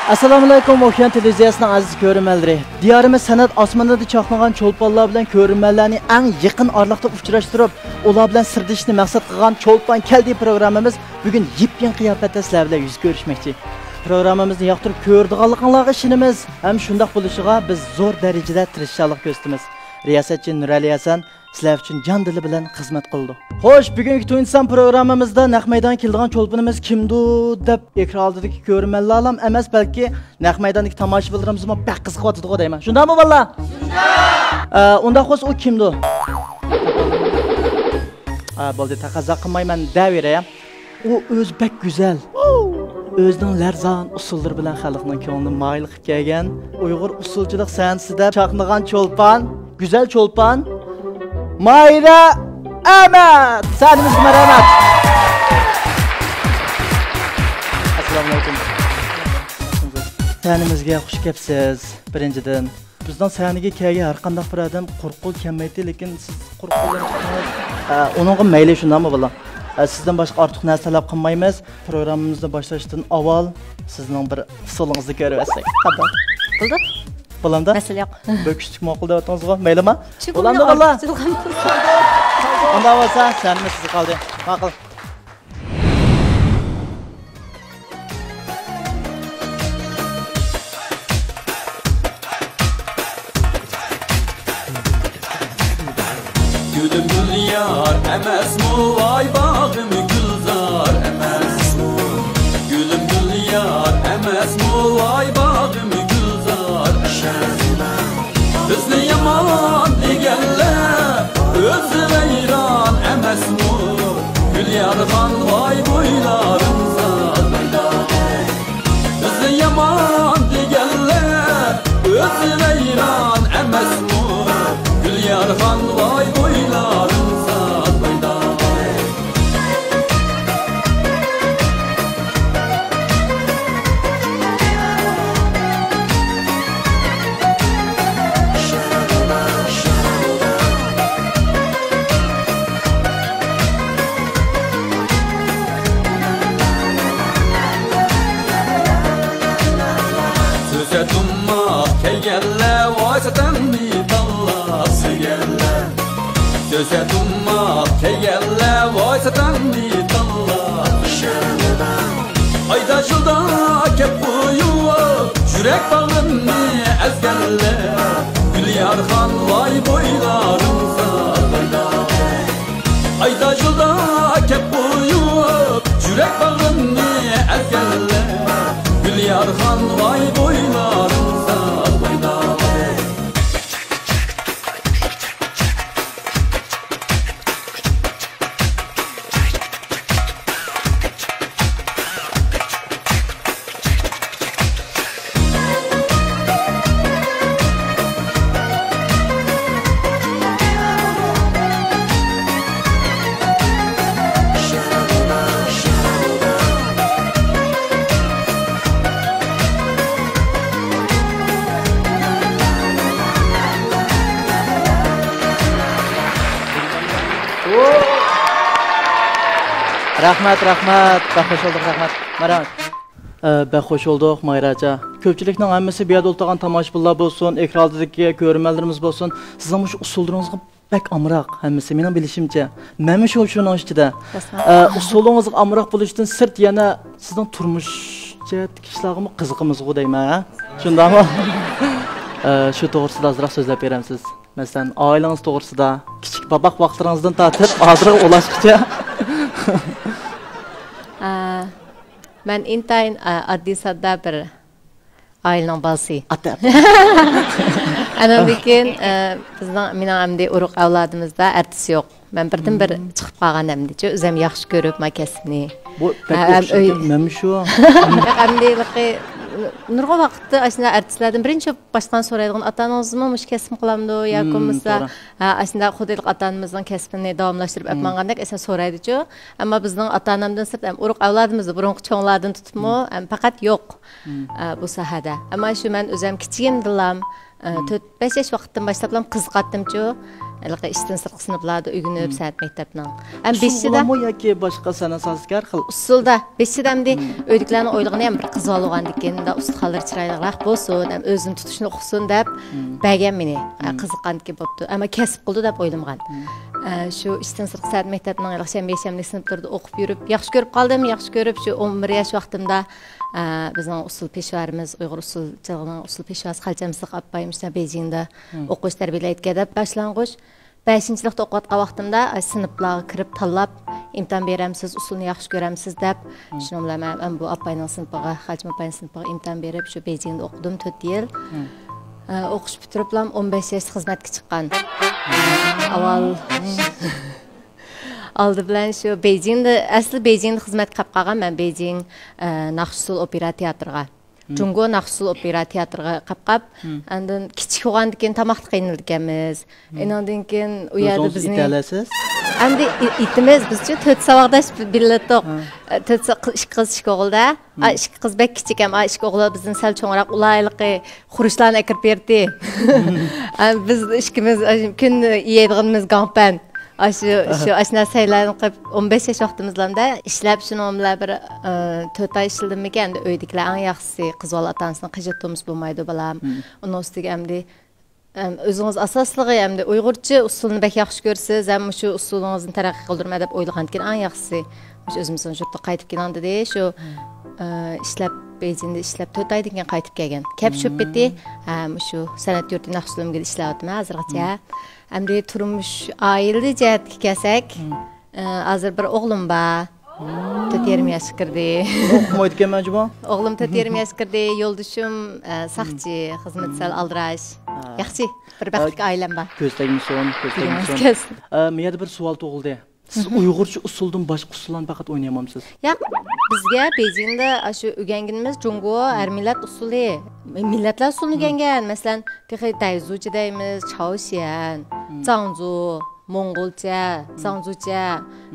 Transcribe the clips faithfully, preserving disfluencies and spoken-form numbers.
ئەسسالامۇئەلەيكۇم، ئوكيان تېلېۋىزىيەسىنىڭ ئەزىز كۆرۈرمەنلىرى. دىيارىمىز سەنئەت ئاسمىنىدا چاقنىغان چولپانلار بىلەن كۆرۈرمەنلەرنى ئەڭ يېقىن ئارىلىقتا ئۇچراشتۇرۇپ، ئۇلار بىلەن سىردىشىشنى مەقسەت قىلغان چولپان كەلدى پروگراممىمىز بۈگۈن يېپيېڭى قىياپەتتە سىلەر بىلەن يۈز كۆرۈشمەكچى. پروگراممىمىزنى ياقتۇرۇپ كۆرىدىغانلىقىڭلارغا ئىشىنىمىز ھەم شۇنداق بولۇشىغا بىز زور دەرىجىدە تىرىشچانلىق كۆرسىتىمىز. رىياسەتچى نۇرئەلى ھەسەن سىلەر ئۈچۈن جان دىلى بىلەن خىزمەت قىلىدۇ. خوش، بۈگۈنكى تۇنجى سان پروگراممىمىزدا نەق مەيدانغا كېلىدىغان چولپىنىمىز كىمدۇ دەپ ئېكران ئالدىدىكى كۆرۈرمەنلەرلام ئەمەس، بەلكى نەق مەيداندىكى تاماشىبىنلىرىمىزمۇ بەك قىزىقىۋاتىدىغۇ دەيمەن. شۇنداقمۇ بالىلار؟ شۇنداق! ئە، ئۇنداق بولسا ئۇ كىمدۇ؟ ئا، بولدى، تەقەززا قىلماي مەن دەۋېرەي. ئۇ ئۆزى بەك گۈزەل. ئۆزىنىڭ لەرزان ئۇسسۇللىرى بىلەن خەلقنىڭ كۆڭلىنى مايىل قىلىپ كەلگەن ئۇيغۇر ئۇسسۇلچىلىق سەھنىسىدە چاقنىغان چولپان، گۈزەل چولپان ماھىرە ئەمەت. سەھنىمىزگە مەرھەمەت. ئەسسالامۇئەلەيكۇم. سەھنىمىزگە خۇش كەپسىز. بىرىنچىدىن، بىزنىڭ سەھنىگە كەلگەن ھەر قانداق بىر ئادەم قۇرۇق قول كەلمەيتتى، لېكىن سىز قۇرۇق قول بىلەن چىقتىڭىز. ئە، ئۇنىڭغا مەيلى، شۇنداقمۇ بالام؟ ئە، سىزدىن باشقا ئارتۇق نەرسە تەلەپ قىلمايمىز. پروگراممىمىزنى باشلاشتىن ئاۋۋال سىزنىڭ بىر ئۇسسۇلىڭىزنى كۆرۈۋەتسەك. قانداق؟ بولدى. بولامدا؟ مەسىلە يوق. بىر كۈچلۈك ماقۇل دەۋاتىڭىزغۇ، مەيلىما؟ شۇ بولامدا كۈنى بالام؟ ئارتۇقچىلىق. ئۇنداق بولسا سەھنىمىز سىزگە قالدى. ماقۇل. گۈلۈم گۈليار ئەمەسمۇ، ۋاي باغرىم گۈلزار ئەمەسمۇ. گۈلۈم گۈليار ئەمەسمۇ، ۋاي باغرىم گۈلزار ئەمەسمۇ. بىزنى يامان دېگەنلەر ئۆزى ۋەيران ئەمەسمۇ؟ گۈليارخان، ۋاي بويلارىڭ زار. بىزنى يامان دېگەنلەر ئۆزى ۋەيران ئەمەسمۇ؟ گۈليارخان، ۋاي بويلارىڭ زار. سۆسە تۇماق كەيگەنلەر، ۋاي سەتەڭنى تاللاپ سۆيگەنلەر. سۆسە تۇماق كەيگەنلەر، ۋاي سەتەڭنى تاللاپ سۆيگەنلەر. ئايدا يىلدا كەپ قويۇپ، يۈرەك باغرىمنى ئەزگەنلەر. گۈليارخان، ۋاي بويلارىڭ زار. ئايدا يىلدا كەپ قويۇپ، يۈرەك باغرىمنى ئەزگەنلەر. گۈليارخان، ۋاي بويلارىڭ زار. رەھمەت، رەھمەت. بەك خوش بولدۇق، رەھمەت. مەرھەمەت. ئە، بەك خوش بولدۇق، ماھىرە ئاچا. كۆپچىلىكنىڭ ھەممىسى، بۇ يەردە ئولتۇرغان تاماشىبىنلار بولسۇن، ئېكران ئالدىدىكى كۆرۈرمەنلىرىمىز بولسۇن، سىزنىڭ مۇشۇ ئۇسسۇللىرىڭىزغا بەك ئامراق ھەممىسى، مېنىڭ بىلىشىمچە. مەنمۇ شۇ، شۇنىڭ ئىچىدە. رەسمەت. ئە، ئۇسسۇلىڭىزغا ئامراق بولۇشتىن سىرت يەنە سىزنىڭ تۇرمۇش جەھەتتىكى ئىشلارغىمۇ قىزىقىمىزغۇ دەيمەن، ھە؟ شۇنداقمۇ؟ ئە، شۇ توغرىسىدا ئازراق سۆزلەپ بېرەمسىز؟ مەسىلەن، ئائىلىڭىز توغرىسىدا، كىچىك باباق ۋاقىتلىرىڭىزدىن تارتىپ ھازىرغا ئۇلاشقىچە. ئە، مەن ئىنتايىن، ئە، ئاددىي ساددا بىر ئائىلىنىڭ بالىسى. ئاتا. ئانىڭدىن كېيىن، ئە، بىزنىڭ، مېنىڭ ئەمدى ئۇرۇق ئەۋلادىمىزدا ئارتىس يوق. مەن بىردىنبىر چىقىپ قالغان ئەمدىچۇ، ئۆزۈم ياخشى كۆرۈپ ما كەسىپنى. بۇ بەك ھە، ئەم، ئوخشايدۇ، ئۆي مەنمۇ شۇ. ياق، ئەمدى ھېلىقى نۇرغۇن ۋاقىتتا ئاشۇنداق ئارتىسلاردىن بىرىنچى بولۇپ باشقان سورايدىغان، ئاتا-ئانىڭىزمۇ مۇشۇ كەسىپنى قىلامدۇ ياكى مم، بولمىسا، توغرا. ھە، ئاشۇنداق خۇددى ھېلىقى ئاتا-ئانىمىزنىڭ كەسپىنى داۋاملاشتۇرۇپ ئەپ مم. ماڭغاندەك ئاشۇنداق سورايدىچۇ. ئەمما بىزنىڭ ئاتا-ئانامدىن سىرت، ئەم، ئۇرۇق ئەۋلادىمىزدا بۇرۇنقى چوڭلاردىن تۇتۇپمۇ، مم. ئەم، پەقەت يوق. مم. ئە، بۇ ساھەدە. ئەمما شۇ مەن ئۆزۈم كىچىكىمدىنلا، ئە، مم. تۆت، بەش ياش ۋاقىتتىن باشلاپلا قىزىقاتتىمچۇ. ھېلىقى ئىشتىن سىرتقى سىنىپلاردا ئۆگىنىپ، سەنئەت مەكتەپنىڭ. ھەم ئۇسسۇل بېشىدا بولاممۇ ياكى باشقا سەنئەت ساھەسىگە ھەر خىل؟ ئۇسسۇلدا، بېشىدا ئەمدى ئۆيدىكىلەرنىڭ ئويلىغىنى ھەم بىر قىز بالا بولغاندىكىن، مۇنداق ئۇستىخانلىرى چىرايلىقراق بولسۇن، ھەم ئۆزىنى تۇتۇشنى ئۇقسۇن دەپ بەرگەن مېنى. ئە، قىزىققاندىكىن بوپتۇ. ئەمما كەسىپ قىلىدۇ دەپ ئويلىمىغان. ئە، شۇ ئىشتىن سىرتقى سەنئەت مەكتەپنىڭ ھېلىقى شەنبە، يەكشەنبىلىك سىنىپلىرىدا ئوقۇپ يۈرۈپ، ياخشى كۆرۈپ قالدىم. ياخشى كۆرۈپ، شۇ ئون بىر ياش ۋاقتىمدا، ئە، بىزنىڭ ئۇسسۇل پېشۋارىمىز، ئۇيغۇر ئۇسسۇل جىلغىنىڭ ئۇسسۇل پېشۋاسى خالچە ئەمىسلىق ئاپايىم شۇ بېيجىڭدا ئوقۇش تەربىيەلەيدىكەن دەپ باشلانغۇچ بەشىنچىلىقتا ئوقۇۋاتقان ۋاقتىمدا، ئاي، سىنىپلارغا كىرىپ تاللاپ، ئىمتىھان بېرەمسىز، ئۇسسۇلنى ياخشى كۆرەمسىز دەپ، شۇنىڭ بىلەن مەن، مەن بۇ ئاپاينىڭ سىنىپىغا، خالچىم ئاپاينىڭ سىنىپىغا ئىمتىھان بېرىپ، شۇ بېيجىڭدا ئوقۇدۇم تۆت يىل. ئە، ئوقۇش پۈتتۈرۈپلا ئون بەش ياشتا خىزمەتكە چىققان. ئاۋۋال ئالدى بىلەن شۇ بېيجىڭدا، ئەسلى بېيجىڭدا خىزمەتكە قاپ قالغان مەن، بېيجىڭ، ئە، ناخشا ئۇسسۇل ئوپېرا تىياتىرىغا. جۇڭگو ناخشا ئۇسسۇل ئوپېرا تىياتىرىغا قاپ قاپ، ئاندىن كىچىك بولغاندىكىن تاماقتا قىينىلىدىكەنمىز. ئېنىڭدىن كېيىن ئۇ يەردە ئۆزىڭىز بىزنى ئېتەلەيسىز؟ ئەمدى ئى-، ئېتىمىز، بىزچۇ تۆت ساۋاقداش بىللە تۇق. ئە، تۆت سا-، ئىككى قىز، ئىككى ئوغۇلدا. ئا، ئىككى قىز بەك كىچىك ھەم، ئا، ئىككى ئوغلى بىزدىن سەل چوڭراق، ئۇلار ھېلىقى خۇرۇچلارنى ئەكىرىپ بېرىتتى. ئا، بىز ئىككىمىز، ئا، كۈندە يەيدىغىنىمىز گاڭپەن. ئاشۇ، شۇ، ئاشۇ نەرسىلەرنى قىلىپ، ئون بەش ياش ۋاقتىمىزلامدا ئىشلەپ، شۇنىڭ بىلەن بىر، ئا، تۆت ئاي ئىشلىدىممىكىن، ئەمدى ئۆيدىكىلەر ئەڭ ياخشىسى، قىز بالا ئاتا-ئانىسىنى قىينىتىۋاتسا بولمايدۇ، بالام. ئۇنىڭ ئۈستىگە ئەمدى، ئەم، ئۆزىڭىز ئاساسلىقى ئەمدى ئۇيغۇرچە ئۇسسۇلنى بەك ياخشى كۆرىسىز، ھەم مۇشۇ ئۇسسۇلىڭىزنى تەرەققىي قىلدۇرىمەن دەپ ئويلىغاندىكىن ئەڭ ياخشىسى مۇشۇ ئۆزىمىزنىڭ يۇرتىغا قايتىپ كېلىڭ دېدى. شۇ، ئە، ئىشلەپ، بېيجىڭدا ئىشلەپ تۆت ئايدىن كېيىن قايتىپ كەلگەن. كەپ شۇ پېتى، ھە، مۇشۇ سەنئەت يۇرتى ناخشا ئۈلۈمگىدە ئىشلەۋاتىمەن ھازىرغىچە. ئەمدى تۇرمۇش، ئائىلە جەھەتتىكى كەلسەك، ئە، ھازىر بىر ئوغلۇم بار. تۆت يېرىم ياشقا كىردى. ئوقۇمايدىكەنمۇ ئەجەبا؟ ئوغلۇم تۆت يېرىم ياشقا كىردى، يولدىشىم، ئە، ساقچى، خىزمىتى سەل ئالدىراش. ياخشى، بىر بەختلىك ئائىلەم بار. كۆز تەگمىسۇن، كۆز تەگمىسۇن. ئە، مۇ يەردە بىر سوئال تۇغۇلدى. سىز ئۇيغۇرچە ئۇسسۇلدىن باشقا ئۇسسۇللارنى پەقەت ئوينىيالمامسىز؟ ياق، بىزگە بېيجىڭدا ئاشۇ ئۆگەنگىنىمىز جۇڭگو ھەر مىللەت ئۇسسۇلى. مىللەتلەر ئۇسسۇلىنى ئۆگەنگەن. مەسىلەن، تېخى دەيزۇچە دەيمىز، چاۋشيەن، زاڭزۇ، موڭغۇلچە، زاڭزۇچە،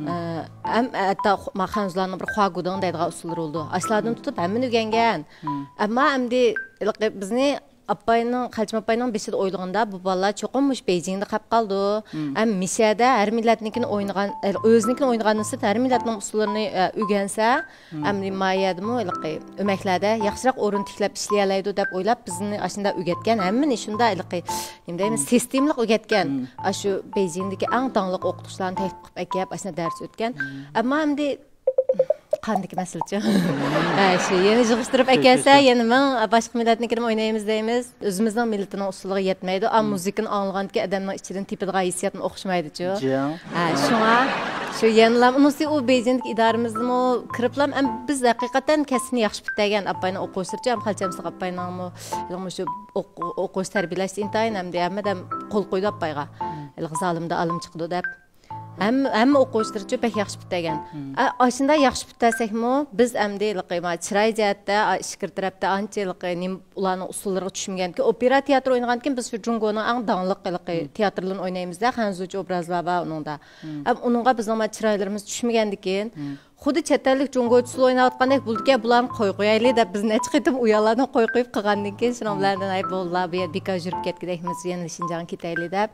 ئە، ھەم، ھەتتا خۇ-، ما خەنزۇلارنىڭ بىر خۇاگۇدېڭ دەيدىغان ئۇسسۇللىرى بولىدۇ. ئاشۇلاردىن تۇتۇپ ھەممىنى ئۆگەنگەن. ئەمما ئەمدى ھېلىقى بىزنى ئاپاينىڭ، خەلچىم ئاپاينىڭ بېشىدا ئويلىغاندا، بۇ بالىلار چوقۇم مۇشۇ بېيجىڭدا قاپ قالىدۇ. ھەم مىشەدە ھەر مىللەتنىڭكىنى ئوينىغان، ئۆزىنىڭكىنى ئوينىغاندىن سىرت ھەر مىللەتنىڭ ئۇسسۇللىرىنى، ئە، ئۆگەنسە، ئەمدى ما يەردىمۇ ھېلىقى ئۆمەكلەردە ياخشىراق ئورۇن تىكلەپ ئىشلىيەلەيدۇ دەپ ئويلاپ، بىزنى ئاشۇنداق ئۆگەتكەن. ھەممىنى شۇنداق ھېلىقى، نېمە دەيمىز، سىستېمىلىق ئۆگەتكەن. ئاشۇ بېيجىڭدىكى ئەڭ داڭلىق ئوقۇتقۇچىلارنى تەكلىپ قىلىپ ئەكەپ، ئاشۇنداق دەرس ئۆتكەن. ئەمما ئەمدى قاندىكى مەسىلىچۇ؟ ھە، شۇ يەنە يىغىشتۇرۇپ ئەكەلسە، يەنە مىڭ باشقا مىللەتنىڭكىنىمۇ ئوينايمىز دەيمىز. ئۆزىمىزنىڭ مىللىتىنىڭ ئۇسسۇلىغا يەتمەيدۇ. ئا، مۇزىكىنى ئاڭلىغاندىكىن ئادەمنىڭ ئىچىدىن تېپىدىغان ھېسسىياتمۇ ئوخشىمايدۇچۇ. ھە، شۇڭا شۇ يەنىلا ئۇنىسى ئۇ بېيجىڭدىكى ئىدارىمىزدىمۇ كىرىپلا، ئەم، بىز ھەقىقەتەن كەسىپنى ياخشى پۈتتۈرگەن. ئاپاينىڭ ئوقۇغۇچىلىرىچۇ، ئەم، خالچە ئەمىسلىق ئاپاينىڭمۇ مۇشۇ ئوق-، ئوقۇش تەربىيەلەشتە ئىنتايىن ئەمدى ھەممە ئادەم قول قويدى ئاپايغا. ھېلىقى زالىمدا ئالىم چىقىدۇ دەپ. ھەم-، ھەممە ئوقۇغۇچىلىرىچۇ بەك ياخشى پۈتتۈرگەن. ئا، ئاشۇنداق ياخشى پۈتتۈرسەكمۇ، بىز ئەمدى ھېلىقى ما چىراي جەھەتتە، ئا، ئىچكىرى تەرەپتە ئانچە ھېلىقى نېمە ئۇلارنىڭ ئۇسسۇللىرىغا چۈشمىگەنكى، ئوپېرا تىياتىر ئوينىغاندىكىن بىز شۇ جۇڭگونىڭ ئەڭ داڭلىق ھېلىقى تىياتىرلىرىنى ئوينايمىزدە، خەنزۇچە ئوبرازلار بار ئۇنىڭدا. ھەم ئۇنىڭغا بىزنىڭ ما چىرايلىرىمىز چۈشمىگەندىكىن، خۇددى چەت ئەللىك جۇڭگوچىسىلا ئويناۋاتقاندەك بولىدىكەن، بۇلارنى قويۇپ قويايلى دەپ بىز نەچچە قېتىم ئۇ يانلاردىن قويۇپ قويۇپ قىلغاندىن كېيىن، شۇنىڭ بىلەن ھەي بوللا، بۇ يەر بىكار يۈرۈپ كەتكۈدەكمىز، يەنە شىنجاڭغا كېتەيلى دەپ.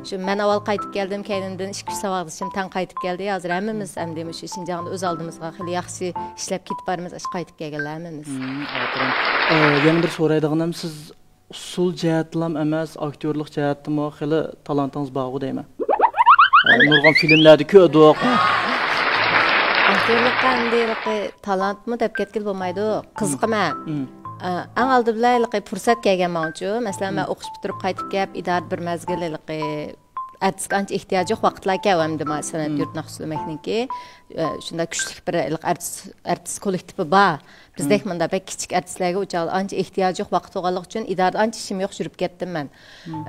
شۇ مەن ئاۋۋال قايتىپ كەلدىم، كەينىمدىن ئىككى ئۈچ ساۋاقدىشىم تەڭ قايتىپ كەلدى. ھازىر ھەممىمىز ئەمدى مۇشۇ شىنجاڭدا ئۆز ئالدىمىزغا خېلى ياخشى ئىشلەپ كېتىپ بارىمىز، ئاشۇ قايتىپ كەلگەنلەر ھەممىمىز. ئاپىرىن. ئە، يەنە بىر سورايدىغىنىم، سىز ئۇسسۇل جەھەتتىلا ئەمەس، ئاكتيورلۇق جەھەتتىمۇ خېلى تالانتىڭىز بارغۇ دەيمەن. ئە، نۇرغۇن فىلىملەردە كۆردۇق. ئاكتيورلۇققا ئەمدى ھېلىقى تالانتمۇ دەپ كەتكىلى بولمايدۇ. قىزىقىمەن. ئە، ئەڭ ئالدى بىلەن ھېلىقى پۇرسەت كەلگەن ماڭىچۇ. مەسىلەن، مەن ئوقۇش پۈتتۈرۈپ قايتىپ كەپ، ئىدارىدە بىر مەزگىل ھېلىقى ئارتىسقا ئانچە ئېھتىياجى يوق ۋاقىتلار ئىكەن، ئەمدى ما سەنئەت يۇرتى ناخشا ئۈلۈمەكنىڭكى، ئە، شۇنداق كۈچلۈك بىر ھېلىقى ئارتىس، ئارتىس كوللېكتىپى بار. بىزدەك مۇنداق بەك كىچىك ئارتىسلارغا ئۇ چاغدا ئانچە ئېھتىياجى يوق ۋاقىت بولغانلىقى ئۈچۈن ئىدارىدە ئانچە ئىشىم يوق، يۈرۈپ كەتتىم مەن.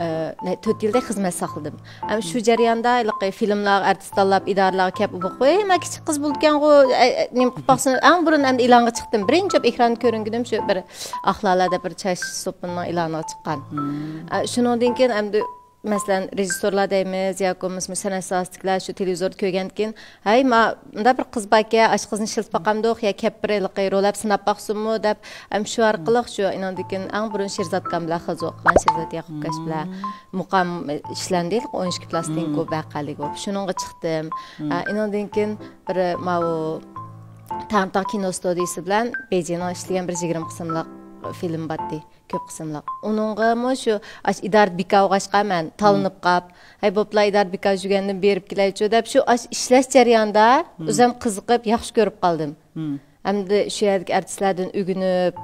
ئە، نە-، تۆت يىلدەك خىزمەت ساقلىدىم. ئەم، شۇ جەرياندا ھېلىقى فىلىملارغا ئارتىس تاللاپ، ئىدارىلەرگە كەپ، ئۇ، ۋوي، ما كىچىك قىز بولىدىكەنغۇ، ئە، ئە، نېمە قىلىپ باقسۇن، ئەڭ بۇرۇن ئەمدى ئېلانغا چىقتىم. بىرىنچى بولۇپ ئېكراندا كۆرۈنگىنىم شۇ بىر ئاقلالار دەپ بىر چاچ سوپۇننىڭ ئېلانىغا چىققان. ئە، شۇنىڭدىن كېيىن ئەمدى مەسىلەن، رېژىسسورلار دەيمىز ياكى بولمىسا سەنئەت ساھەسىدىكىلەر شۇ تېلېۋىزوردا كۆرگەندىكىن، ھەي، ما-، مۇنداق بىر قىز باركەن، ئاشۇ قىزنى ئىشلىتىپ باقامدۇق يا كەپ بىر ھېلىقى رول ئەپ سىناپ باقسۇنمۇ دەپ، ھەم شۇ ئارقىلىق شۇ ئىناندىكىن ئەڭ بۇرۇن شېرزات ئاكام بىلەن خىزمەت قىلغان، شېرزات ياقۇپكاش بىلەن مۇقام ئىشلەندى، ئون ئىككى پلاستىنكا ۋەقەلىك بولۇپ، شۇنىڭغا چىقتىم. ئا، ئىناندىن كېيىن بىر ماۋۇ تەڭتاغ كىنو ستۇدىيىسى بىلەن بېيجىڭنىڭ ئىشلىگەن بىر يىگىرمە قىسىملىق فىلىم بارتى. كۆپ قىسىملىق. ئۇنىڭغىمۇ شۇ ئاشۇ ئىدارىدە بىكار بولغاچقا مەن تاللىنىپ قاپ، ھەي، بوپلا، ئىدارىدە بىكار يۈرگەندىن بېرىپ كېلەيچۇ دەپ، شۇ ئاشۇ ئىشلەش جەريانىدا ئۆزۈم قىزىقىپ، ياخشى كۆرۈپ قالدىم. ھەمدە شۇ يەردىكى ئارتىسلاردىن ئۆگىنىپ،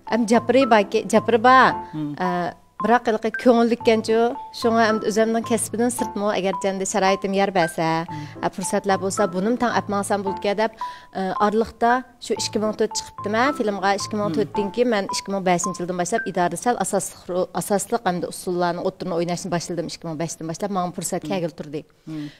ھەم جاپىرى باركى، جاپىرى بار. ئە، بىراق ھېلىقى كۆڭۈللۈككەنچۇ، شۇڭا ئەمدى ئۆزۈمنىڭ كەسپىدىن سىرتمۇ، ئەگەر جەندە شارائىتىم يار بەرسە، ئە، پۇرسەتلەر بولسا، بۇنىمۇ تەڭ ئەپ ماڭسام بولىدىكەن دەپ، ئە، ئارىلىقتا شۇ ئىككى مىڭ تۆت چىقىپتىمەن فىلىمغا. ئىككى مىڭ تۆتتىن كېيىن مەن ئىككى مىڭ بەشىنچى يىلدىن باشلاپ ئىدارىدە سەل ئاساسلىق رو-، ئاساسلىق ھەمدە ئۇسسۇللارنىڭ ئوتتۇرىنى ئويناشنى باشلىدىم ئىككى مىڭ بەشتىن باشلاپ. ماڭا پۇرسەت كەلگىلى تۇردى.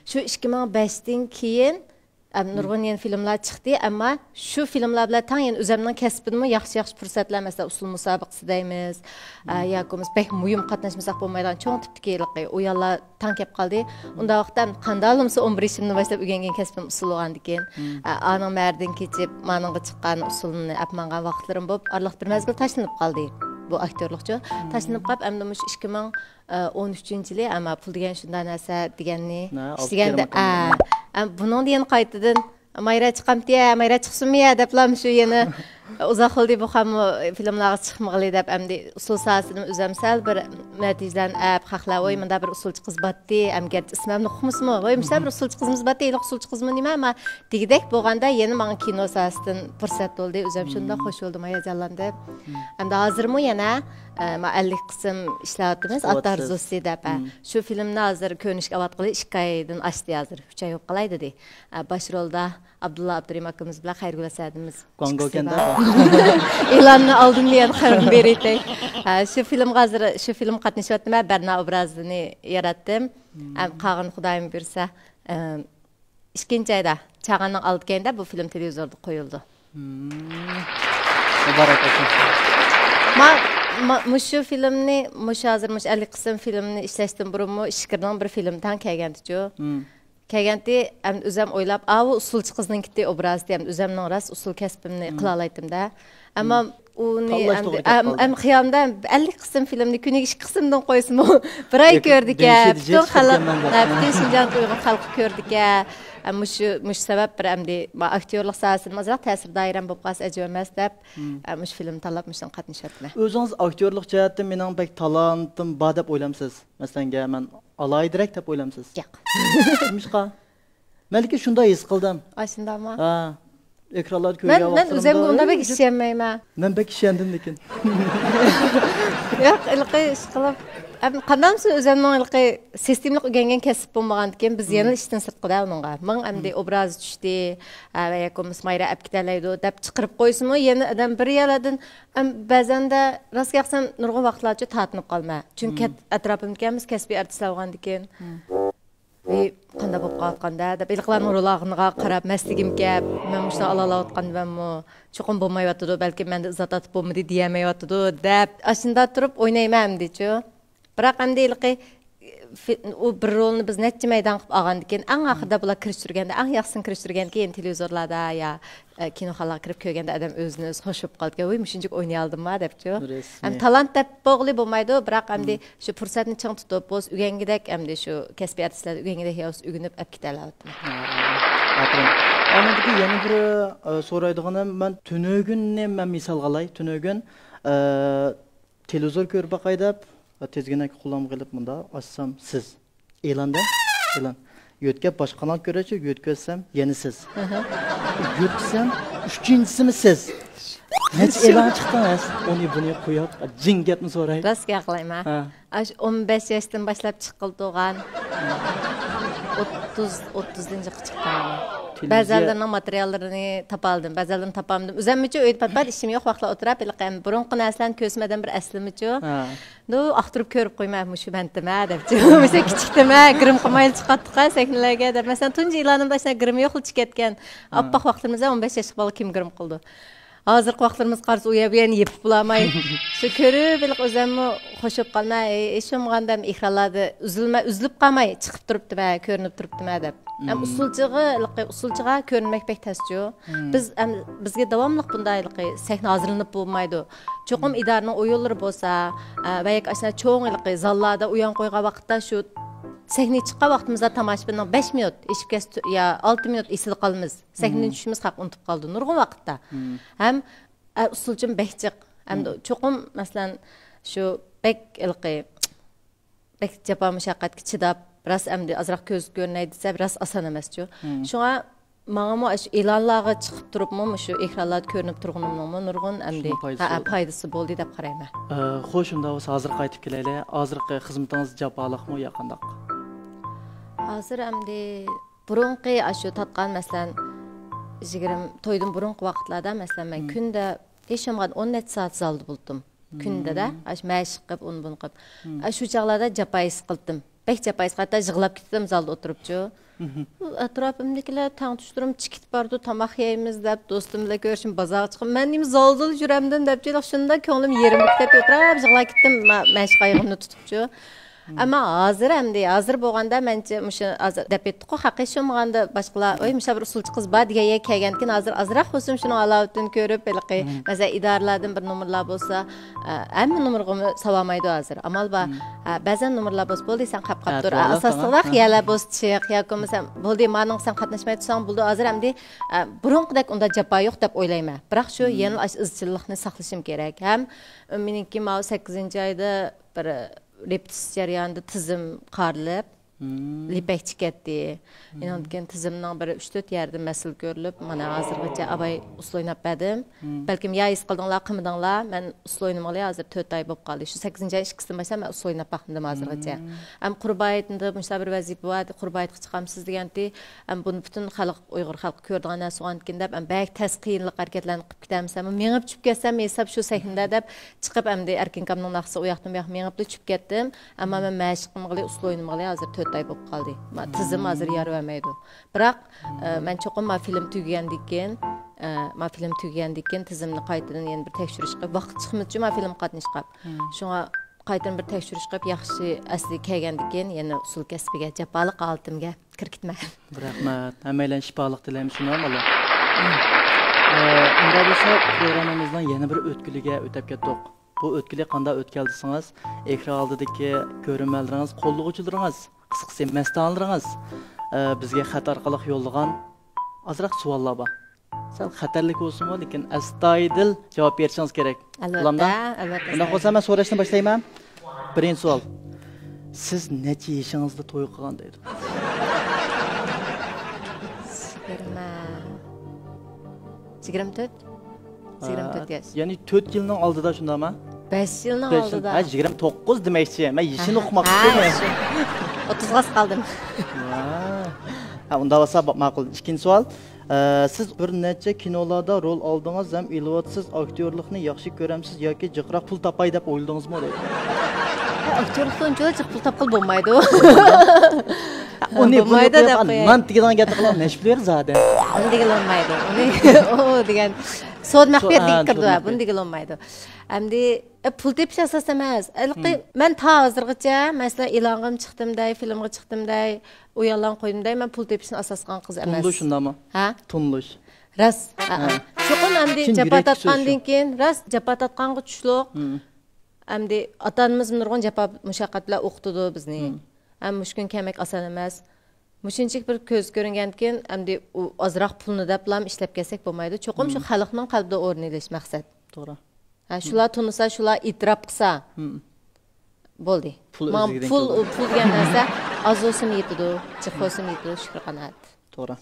شۇ ئىككى مىڭ بەشتىن كېيىن ئەم، نۇرغۇن يەنە فىلىملار چىقتى، ئەمما شۇ فىلىملار بىلەن تەڭ يەنە ئۆزەمنىڭ كەسپىدىمۇ ياخشى، ياخشى پۇرسەتلەر، مەسىلەن، ئۇسسۇل مۇسابىقىسى دەيمىز، ئە، ياكى بولمىسا بەك مۇھىم قاتناشمىساق بولمايدىغان چوڭ تىپتىكى ھېلىقى ئۇيانلار تەڭ كەپ قالدى. ئۇنداق ۋاقىتتا ئەمدى قانداق بولمىسا ئون بىر يېشىمدىن باشلاپ ئۆگەنگەن كەسپىم ئۇسسۇل بولغاندىكىن، ئە، ئانىڭ مەرىدىن كېچىپ، مانىڭغا چىققان ئۇسسۇلنى ئەپ ماڭغان ۋاقىتلىرىم بولۇپ، ئارىلىق بىر مەزگىل تاشلىنىپ قالدى بۇ ئاكتيورلۇقچۇ. تاشلىنىپ قاپ، ئەمدى مۇشۇ ئىككى مىڭ ئون ئۈچىنچى يىلى، ئەمما پۇل دېگەن شۇنداق نەرسە دېگەننى ئىشلىگەندە، ئە، ئە، بۇنىڭدا يەنە قايتىدىن مايرا چىقامتى يا، مايرا چىقسۇنمۇ يا دەپلا مۇشۇ يەنە ئۇزاق بولدى بۇ خانمۇ فىلىملارغا چىقمىغىلى دەپ، ئەمدى ئۇسسۇل ساھەسىدىن ئۆزەم سەل بىر نەتىجىلەرنى ئەپ، خەقلەر، ۋوي، مۇنداق بىر ئۇسسۇلچى قىز باتتى، ئەم، گەرچە ئىسمىمنى ئۇقمىسىمۇ، ۋوي، مۇشۇنداق بىر ئۇسسۇلچى قىزىمىز باتتى، ھېلىقى ئۇسسۇلچى قىزمۇ نېمە، ئەمما دېگۈدەك بولغاندا يەنە ماڭا كىنو ساھەسىدىن پۇرسەت بولدى، ئۆزەم شۇنداق خوش بولدۇم، ھاياجانلاندىم. ئەمدى ھازىرمۇ يەنە، ئە، ما ئەللىك قىسىم ئىشلەۋاتىمىز، ئات ئارزۇسى دەپ، ئە. شۇ فىلىمنى ھازىر كۆرۈنۈشكە ئەۋاتقىلى ئىككى ئايدىن ئاشتى ھازىر، ئۈچ ئاي بولۇپ قالاي دېدى. ئە، باش رولدا ئابدۇللا ئابدۇرېھىم ئاكىمىز بىلەن خەيرىگۈل ئەسەدىمىز. گۇاڭگوكەندە. ئېلاننى ئالدىم دېگەن خەۋىرىنى بېرىۋېتەي. ئە، شۇ فىلىمغا ھازىر، شۇ فىلىمغا قاتنىشىۋاتىمەن، بەرنا ئوبرازىنى ياراتتىم. ئەم، قالغىنى خۇدايىم بۇيرۇسا، ئە، ئىككىنچى ئايدا، چاغاننىڭ ئالدى كەينىدە بۇ فىلىم تېلېۋىزوردا قويۇلىدۇ. مۇبارەك بولسۇن. ما، ما، مۇشۇ فىلىمنى، مۇشۇ ھازىر مۇشۇ ئەللىك قىسىم فىلىمنى ئىشلەشتىن بۇرۇنمۇ ئىچكىرىنىڭ بىر فىلىم تەڭ كەلگەنتىچۇ. كەلگەنتى، ئەمدى ئۆزەم ئويلاپ، ئاۋۇ ئۇسسۇلچى قىزنىڭكىتى ئوبرازى، ئەمدى ئۆزەمنىڭ راست ئۇسسۇل كەسپىمنى قىلالايتتىم-دە. ئەمما ئۇنى تاللاش ئەمدى، توغرا كەپ ئەم، قالدى. ئەم، خىيالىمدا ئەللىك قىسىم فىلىمنى كۈنىگە ئىككى قىسىمدىن قويسىمۇ، بىر ئاي كۆردىكەن. پۈتۈن خەلق، ھە، پۈتۈن شىنجاڭ ئۇيغۇر خەلقى كۆردىكەن. ئە، مۇشۇ، مۇشۇ سەۋەب بىر ئەمدى ما ئاكتيورلۇق ساھەسىدىمۇ ئازراق تەسىر دائىرەم بولۇپ قالسا ئەجەب ئەمەس دەپ، ئە، مۇشۇ فىلىمنى تاللاپ مۇشۇنىڭغا قاتنىشىۋاتىمەن. ئۆزىڭىز ئاكتيورلۇق جەھەتتە مېنىڭ بەك تالانتىم بار دەپ ئويلامسىز؟ مەسىلەنگە، مەن ئالاھىدىرەك دەپ ئويلامسىز؟ ياق. نېمىشقا؟ مەن لېكىن شۇنداق ھېس قىلدىم. ئاشۇنداقمۇ؟ ھە. ئېكرانلاردا مەن، كۆرگەن مەن ۋاقىتلىرىمدا، ئۆزۈمگە ئۇنداق بەك ئىشەنمەيمەن. مەن بەك ئىشەندىم لېكىن. ياق، ھېلىقى ئىشقىلىپ، ئەم، قانداقسا ئۆزۈمنىڭ ھېلىقى سىستېمىلىق ئۆگەنگەن كەسىپ بولمىغاندىكىن، بىز يەنىلا ئىشتىن سىرتقىدە ئۇنىڭغا. مىڭ ئەمدى ئوبراز چۈشتى، ھە، ۋە ياكى بولمىسا مايرا ئەپ كېتەلەيدۇ دەپ چىقىرىپ قويسىمۇ، يەنە ئادەم بىر يەرلەردىن، ئەم، بەزەندە راست گەپسەم نۇرغۇن ۋاقىتلارچە تارتىنىپ قالىمەن. چۈنكى ئەتراپىمدىكى ھەممىسى كەسپىي ئارتىسلار بولغاندىكىن. ۋىي، قانداق بولۇپ قالىۋاتقاندە دەپ، ھېلىقىلارنىڭ رول ئالغىنىغا قاراپ مەستلىكىم كەپ، مەن مۇشۇنى ئالالاۋاتقاندىمەنمۇ؟ چوقۇم بولمايۋاتىدۇ، بەلكىم مەندە ئىززەت تارتىپ بولمىدى دېيەلمەيۋاتىدۇ دەپ، ئاشۇنداق تۇرۇپ ئوينايمەن ئەمدىچۇ. بىراق ئەمدى ھېلىقى، فى-، ئۇ بىر رولنى بىز نەچچە مەيدان قىلىپ ئالغاندىكىن، ئەڭ ئاخىرىدا بۇلار كىرىشتۈرگەندە، ئەڭ ياخشىسىنى كىرىشتۈرگەندىكىن، يەنە تېلېۋىزورلاردا يا ئە، كىنوخانىلارغا كىرىپ كۆرگەندە ئادەم ئۆزىنى ئۆزى خوش بولۇپ قالىدىكەن، ۋۇي، مۇشۇنچىلىك ئوينىيالدىمما دەپچۇ. ھەم تالانت دەپ بولغىلى بولمايدۇ، بىراق ئەمدى شۇ پۇرسەتنى چىڭ تۇتۇپ، بولسا ئۆگەنگۈدەك، ئەمدى شۇ كەسپىي ئارتىسلاردا ئۆگەنگۈدەك يا بولسا ئۆگىنىپ ئەپ كېتەلەيۋاتىمەن. ئاپىرىن. ئاندىن كېيىن يەنە بىر، ئە، سورايدىغىنىم، مەن تۈنۈگۈننى مەن مىسالغا ئالاي، تۈنۈگۈن، ئە، تېلېۋىزور كۆرۈپ باقاي دەپ، تىزگىنەك قولۇمغا ئېلىپ مۇنداق ئاچسام سىز. ئېلاندا؟ ئېلان. يۆتكەپ باشقا قانال كۆرەيچۇ، يۆتكەپ ئۆتسەم يەنە سىز. يۆتكىسەم ئۈچىنچىسىمۇ سىز. نەچچە ئېلان چىقتىڭىز؟ ئۇنى بۇنى قويۇپ، جىڭ گەپنى سوراي. راست گەپ قىلايمەن. ھە. ئاشۇ ئون بەش ياشتىن باشلاپ چىققىلى تۇرغان. ئوتتۇز، ئوتتۇزىنچى چىققان. بەزەنلىرىنىڭ ماتېرىياللىرىنى تاپالدىم، بەزەنلىرىنى تاپالمىدىم. ئۆزەممىچۇ ئۆيدە پات-پات ئىشىم يوق ۋاقىتلار ئولتۇرۇپ، ھېلىقى بۇرۇنقى نەرسىلەرنى كۆرسىمۇ ئادەم بىر ئەسلىمىچۇ. ھە. نۇ، ئاقتۇرۇپ كۆرۈپ قويما، مۇشۇ مەنتىمە دەپچۇ. مۇشۇ كىچىكتىمە، گىرىم قىلمايلا چىقاتتۇقا سەھنىلەرگە دەپ. مەسىلەن، تۇنجى ئېلانىمدا ئاشۇنداق گىرىم يوقلا چىقىپ كەتكەن. ئاپئاق ۋاقىتلىرىمىزدا ئون بەش ياشلىق بالا كىم گىرىم قىلىدۇ؟ ھازىرقى ۋاقىتلىرىمىزغا قارىسا، ئۇ يەر بۇ يەرنى يېپىپ بولالماي، شۇ كۆرۈپ ھېلىقى ئۆزۈممۇ خوش بولۇپ قالىمەن. ھېچ بولمىغاندا ئېكرانلاردا ئۈزۈلمە-، ئۈزۈلۈپ قالماي چىقىپ تۇرۇپتىمەن، كۆرۈنۈپ تۇرۇپتىمەن دەپ. ھەم ئۇسسۇلچىغا، ھېلىقى ئۇسسۇلچىغا كۆرۈنمەك بەك تەسچۇ. بىز ھەم، بىزگە داۋاملىق بۇنداق ھېلىقى سەھنە ھازىرلىنىپ بولمايدۇ. چوقۇم ئىدارىنىڭ ئويۇنلىرى بولسا، ئە، ۋە ياكى ئاشۇنداق چوڭ ھېلىقى زاللاردا ئويۇن قويغان ۋاقىتتا شۇ سەھنىگە چىققان ۋاقتىمىزدا تاماشىبىننىڭ بەش مىنۇت ئېشىپ كەتسە يا ئالتە مىنۇت ئېسىدە قالىمىز. سەھنىدىن چۈشىمىز خەق ئۇنتۇپ قالىدۇ نۇرغۇن ۋاقىتتا. ھەم، ئە، ئۇسسۇلچىمۇ بەك جىق. ھەمدە چوقۇم، مەسىلەن، شۇ بەك ھېلىقى، بەك جاپا مۇشەققەتكە چىداپ، راست ئەمدى ئازراق كۆزگە كۆرۈنەي دېسە، راست ئاسان ئەمەسچۇ. شۇڭا ماڭىمۇ ئاشۇ ئېلانلارغا چىقىپ تۇرۇپمۇ، مۇشۇ ئېكرانلاردا كۆرۈنۈپ تۇرغىنىمنىڭمۇ نۇرغۇن ئەمدى، شۇنىڭ پايدىسى ھە، بولدى. پايدىسى بولدى دەپ قارايمەن. ئە، خوش، ئۇنداق بولسا ھازىر قايتىپ كېلەيلى. ھازىرقى خىزمىتىڭىز جاپالىقمۇ يا قانداق؟ ھازىر ئەمدى بۇرۇنقى ئاشۇ تارتقان، مەسىلەن، يىگىرمە، تويدىن بۇرۇنقى ۋاقىتلاردا، مەسىلەن، مەن كۈندە ھېچ بولمىغاندا ئون نەچچە سائەت زالدا بولاتتىم. كۈندىدە، ئاشۇ مەشىق قىلىپ، ئۇنى بۇنى قىلىپ. ئاشۇ چاغلاردا جاپا ھېس قىلدىم. بەك جاپا ھېس قىلىپ، ھەتتا يىغلاپ كېتىتتىم زالدا ئولتۇرۇپچۇ. ئەتراپىمدىكىلەر تەڭتۇشلىرىم چىقىپ بارىدۇ، تاماق يەيمىز دەپ، دوستۇم بىلەن كۆرۈشۈم بازارغا چىقىپ، مەن نېمە زالدىلا يۈرەمدىم دەپ، شۇنداق كۆڭلۈم يېرىم كېتىپ ئولتۇراپ يىغلاپ كەتتىم. مەشىق ئايىغىمنى تۇتۇپچۇ. ئەمما ھازىر ئەمدى، ھازىر بولغاندا مەنچە مۇشۇ ھازىر دەپ ئۆتتۇققۇ، خەق ھېچ بولمىغاندا باشقىلار، ۋاي، مۇشۇنداق بىر ئۇسسۇلچى قىز بار دېگەن يەرگە كەلگەندىكىن، ھازىر ئازراق بولسىمۇ شۇنىڭ ھالاۋىتىنى كۆرۈپ، ھېلىقى، مەسىلەن، ئىدارىلەردىن بىر نومۇرلار بولسا، ئە، ھەممە نومۇرغىمۇ سالالمايدۇ ھازىر. ئامال بار. ئە، بەزەن نومۇرلار بولسا، بولدى، سەن قاپ قاپ تۇر. ئە، ئاساسلىقراق يەرلەر بولسا چىق، ياكى بولمىسا، بولدى، مانىڭغا سەن قاتناشماي تۇرساڭ بولىدۇ. ھازىر ئەمدى، ئە، بۇرۇنقىدەك ئۇنداق جاپا يوق دەپ ئويلايمەن. بىراق شۇ يەنىلا ئاشۇ ئىزچىللىقنى ساقلىشىم كېرەك. ھەم مېنىڭكى ماۋۇ سەككىزىنچى ئايدا بىر رېپېتىتسىيە جەريانىدا تىزىم قارىلىپ، لىپەكچە كەتتى. ئۇنىڭدىن كېيىن تىزىمنىڭ بىر ئۈچ تۆت يەردە مەسىلە كۆرۈلۈپ، مانا ھازىرغىچە ئاباي ئۇسسۇل ئويناپ بەردىم. بەلكىم يا ھېس قىلدىڭلار، قىلمىدىڭلار، مەن ئۇسسۇل ئوينىمىغىلى ھازىر تۆت ئاي بولۇپ قالدى. شۇ سەككىزىنچى ئاي ئىككىسىدىن باشلاپ مەن ئۇسسۇل ئويناپ باقمىدىم ھازىرغىچە. ھەم قۇربان ھېيتىمدا مۇشۇنداق بىر ۋەزىپە بار، قۇربان ھېيتقا چىقامسىز دېگەنتى. ھەم بۇنى پۈتۈن خەلق، ئۇيغۇر خەلقى كۆرىدىغان نەرسە بولغاندىكىن دەپ، ھەم بەك تەس قىيىنلىق ھەرىكەتلەرنى قىلىپ كېتەمسەن، مېڭىپ چۈشۈپ كەتسەم ھېساب شۇ سەھنىدە دەپ چىقىپ، ئەمدى ئەركىنكامنىڭ ناخشىسى ئۇ ياقتىن بۇ ياققا مېڭىپلا چۈشۈپ كەتتىم. ئەمما مەن مەشىق قىلمىغىلى، ئۇسسۇل ئوينىمىغىلى ھازىر تۆت ئاي بولۇپ قالدى. ما، تىزىم ھازىر يار بەرمەيدۇ. بىراق، ئە، مەن چوقۇم ما فىلىم تۈگىگەندىن كېيىن، ئە، ما فىلىم تۈگىگەندىن كېيىن تىزىمنى قايتىدىن يەنە بىر تەكشۈرۈش قىلىپ، ۋاقىت چىقمىدىچۇ ما فىلىمغا قاتنىشىپ. شۇڭا قايتىدىن بىر تەكشۈرۈش قىلىپ، ياخشى ئەسلىگە كەلگەندىن كېيىن يەنە ئۇسسۇل كەسپىگە، جاپالىق ھالىتىمگە كىرىپ كېتىمەن. رەھمەت. ھەممەيلەن شىپالىق تىلەيمىز، شۇنداقمۇ بالام؟ ئە، ئۇنداق بولسا، پروگراممىمىزنىڭ يەنە بىر ئۆتكىلىگە ئۆتەپ كەتتۇق. بۇ ئۆتكىلى قانداق ئۆتكەل دېسىڭىز، ئېكران ئالدىدىكى كۆرۈرمەنلىرىڭىز، قوللىغۇچىلىرىڭىز، قىسقىسى، مەستانىلىرىڭىز، ئە، بىزگە خەت ئارقىلىق يوللىغان ئازراق سوئاللار بار. سەل خەتەرلىك بولسىمۇ، لېكىن ئەستايىدىل جاۋاب بېرىشىڭىز كېرەك. ئەلۋەتتە، بولامدا؟ ئەلۋەتتە. ئۇنداق بولسا، مەن سوراشتىن باشلايمەن. بىرىنچى سوئال. سىز نەچچە يېشىڭىزدا توي قىلغان دەيدۇ. يىگىرمە. يىگىرمە تۆت. يىگىرمە تۆت ياش. يەنى تۆت يىلنىڭ ئالدىدا، شۇنداقمۇ؟ بەش يىلنىڭ بەش يىل ئالدىدا. ھە، يىگىرمە توققۇز دېمەكچى. مەن يېشىنى ئۇقماپتىمەن. ھە، شۇ. ئوتتۇزغا ئاز قالدىم. ھە، ئۇنداق بولسا، ماقۇل. ئىككىنچى سوئال. ئە، سىز بىر نەچچە كىنولاردا رول ئالدىڭىز ھەم ئېلىۋاتىسىز، ئاكتيورلۇقنى ياخشى كۆرەمسىز ياكى جىقراق پۇل تاپاي دەپ ئويلىدىڭىزمۇ دەيدۇ. ئاكتيورلۇقتا ئۇنچىلا جىق پۇل تاپقىلى بولمايدۇ. ئۇنى بۇنى بولمايدۇ دەپ قويۇپ، قوياي. نان تېگىدىغان گەپنى قىلغان نەشپۈلۈر زادى. ئۇنى دېگىلى بولمايدۇ. ئۇنى، ئۇ دېگەن سودا مەخپىيەتلىككە كىرىدۇ. بۇنى دېگىلى بولمايدۇ. ئەمدى، ئە، پۇل تېپىش ئاساس ئەمەس. ھېلىقى مەن تا ھازىرغىچە، مەسىلەن، ئېلانغىمۇ چىقتىم دەي، فىلىمغا چىقتىم دەي، ئۇياللارنى قويدۇم دەي، مەن پۇل تېپىشنى ئاساس قىلغان قىز ئەمەس. تونۇلۇش شۇنداقمۇ؟ ھە؟ تونۇلۇش. راست. ھە، ھە. چوقۇم ئەمدى جاپا تارتقاندىن كېيىن، راست، جاپا تارتقانغا چۈشلۈق. ئەمدى ئاتا-ئانىمىز نۇرغۇن جاپا مۇشەققەت بىلەن ئوقۇتىدۇ بىزنى. ھەم مۇشۇ كۈن كەلمەك ئاسان ئەمەس. مۇشۇنچىلىك بىر كۆزگە كۆرۈنگەندىكىن، ئەمدى ئۇ ئازراق پۇلنى دەپلا ئىشلەپ كەلسەك بولمايدۇ. چوقۇم شۇ خەلقنىڭ قەلبىدە ئورۇن ئېلىش مەقسەت. توغرا. ھە، شۇلار تونۇسا، شۇلار ئېتىراپ قىلسا، بولدى. پۇل ماڭا ئۆزلۈكىدىن پۇل، كېلىدۇ. پۇل دېگەن نەرسە ئاز بولسىمۇ يېتىدۇ، جىق بولسىمۇ يېتىدۇ، شۈكۈر قانائەت. توغرا.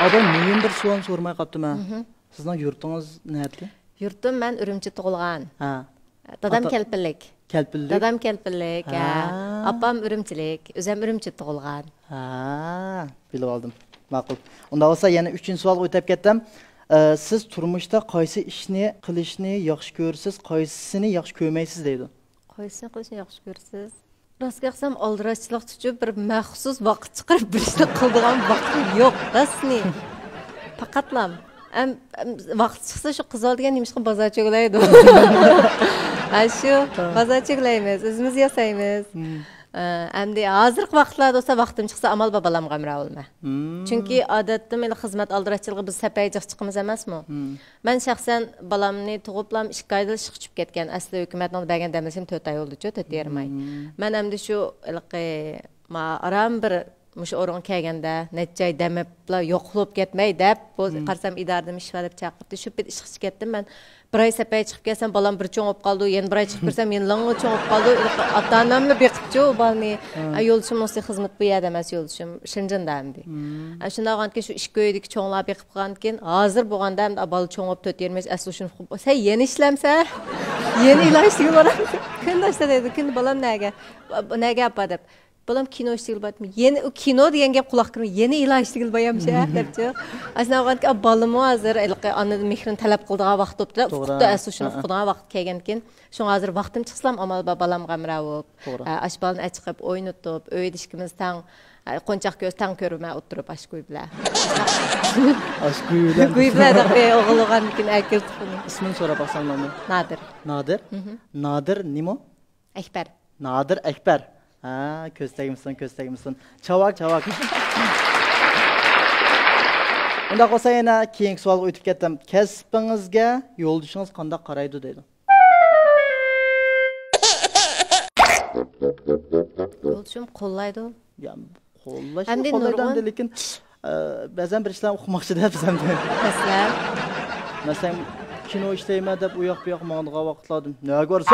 ئاباي مۇھىم بىر سوئالنى سورىماي قاپتىمەن. سىزنىڭ يۇرتىڭىز نەدىكى؟ يۇرتۇم، مەن ئۈرۈمچىدە تۇغۇلغان. ھە. دادام كەلپىنلىك. كەلپىنلىك؟ دادام كەلپىنلىك، ھە. ھە. ئاپام ئۈرۈمچىلىك، ئۆزۈم ئۈرۈمچىدە تۇغۇلغان. ھە، بىلىۋالدىم. ماقۇل. ئۇنداق بولسا يەنە ئۈچىنچى سوئالغا ئۆتۈپ كەتتىم. ئە، سىز تۇرمۇشتا قايسى ئىشنى قىلىشنى ياخشى كۆرىسىز، قايسىسىنى ياخشى كۆرمەيسىز دەيدۇ. قايسىنى قىلىشنى ياخشى كۆرىسىز؟ راستىنى ئېيتسام، ئالدىراشچىلىقتىچۇ بىر مەخسۇس ۋاقىت چىقىرىپ بىر ئىشنى قىلىدىغان ۋاقتىم يوق، راستىنى. پەقەتلام. ئەم، ئەم، ۋاقتى چىقسا شۇ قىز بالا دېگەن نېمىشقا بازار چۆگىلەيدۇ؟ ھە، شۇ. بازار چۆگىلەيمىز، ئۆزىمىز ياسايمىز. ئە، ئەمدى ھازىرقى ۋاقىتلاردا بولسا ۋاقتىم چىقسا ئامال بار بالامغا ھەمراھ بولىمەن. چۈنكى ئادەتتە مەن خىزمەت ئالدىراشچىلىقى بىز سەپەي جىق چىقىمىز ئەمەسمۇ؟ مەن شەخسەن بالامنى تۇغۇپلام ئىككى ئايدا ئىشقا چۈشۈپ كەتكەن. ئەسلى ھۆكۈمەتنىڭ بەرگەن دەم ئېلىشىم تۆت ئاي بولدىچۇ، تۆت يېرىم ئاي. مەن ئەمدى شۇ ھېلىقى ما ئاران بىر مۇشۇ ئورۇنغا كەلگەندە نەچچە ئاي دەم ئېلىپلا يوقلۇپ كەتمەي دەپ، بۇ قارىسام ئىدارىدىن ئىش بار دەپ چاقىرتتى. شۇ پېتى ئىشقا چىقىپ كەتتىم مەن. بىر ئاي سەپەي چىقىپ كەلسەم، بالام بىر چوڭ بولۇپ قالىدۇ، يەنە بىر ئاي چىقىپ كىرسەم، يەنە لىڭ چوڭ بولۇپ قالىدۇ. ئاتا-ئاناملا بېقىپچۇ ئۇ بالىنى. ئە، يولدىشىم نۇسى خىزمەت بۇ يەردە ئەمەس، يولدىشىم شېنجېندا ئەمدى. ئە، شۇنداق بولغاندىكىن شۇ ئىككى ئۆيدىكى چوڭلار بېقىپ قالغاندىكىن، ھازىر بولغاندا ئەمدى بالا چوڭ بولۇپ تۆت يېرىم ياش، ئەسلى شۇنى، سەن يەنە ئىشلەمسە، يەنە ئىلاج تۈگۈپ بارامسەن؟ كۈندە ئاشتا دەيدۇ، كۈندە بالام نەگە؟ نەگە ئاپا دەپ. بالام كىنو ئىشلىگىلى باراتتىم. يەنە ئۇ كىنو دېگەن گەپ قۇلاققا كىرمەي، يەنە ئىلاج ئىشلىگىلى بايام شە دەپچۇ. ئاشۇنداق بولغاندىكىن بالىمۇ ھازىر ھېلىقى ئانىدىن مېھرىنى تەلەپ قىلىدىغان ۋاقىت بوپتۇ. توغرا. ئۇقۇپتۇ، ئەسلى شۇنى ئۇقىدىغان ۋاقىت كەلگەنكىن. شۇڭا ھازىر ۋاقتىم چىقسىلا ئامال بار بالامغا ھەمراھ بولۇپ، توغرا. ئە، ئاشۇ بالىنى ئەچىقىپ ئوينىتىپ، ئۆيدە ئىككىمىز تەڭ، ئە، قونچاق كۆز تەڭ كۆرمە ئولتۇرۇپ ئاشۇ گۇي بىلەن. ئاشۇ گۇي بىلەن. گۇي بىلەن دەپ ئوغۇل بولغاندىكىن ئەكېلىپ ئۇنى. ئىسمىنى سوراپ باقسام بولامدۇ؟ نادىر. نادىر؟ نادىر نېمە؟ ئەكبەر. نادىر ئەكبەر. ھە، كۆز تەگمىسۇن، كۆز تەگمىسۇن. چاۋاك، چاۋاك. ئۇنداق بولسا يەنە كېيىنكى سوئالغا ئۆتۈپ كەتتىم. كەسپىڭىزگە يولدىشىڭىز قانداق قارايدۇ دەيدۇ. يولدىشىم قوللايدۇ. يا، قوللاشنى ئەمدى قوللايدۇ نۇرغۇن ئەمدى، لېكىن، ئە، بەزەن بىر ئىشلارنى ئۇقماقچىدا بىز ئەمدى. مەسىلەن؟ مەسىلەن، كىنو ئىشلەيمەن دەپ ئۇ ياق بۇ ياق ماڭىدىغان ۋاقىتلاردا نەگە بارسا؟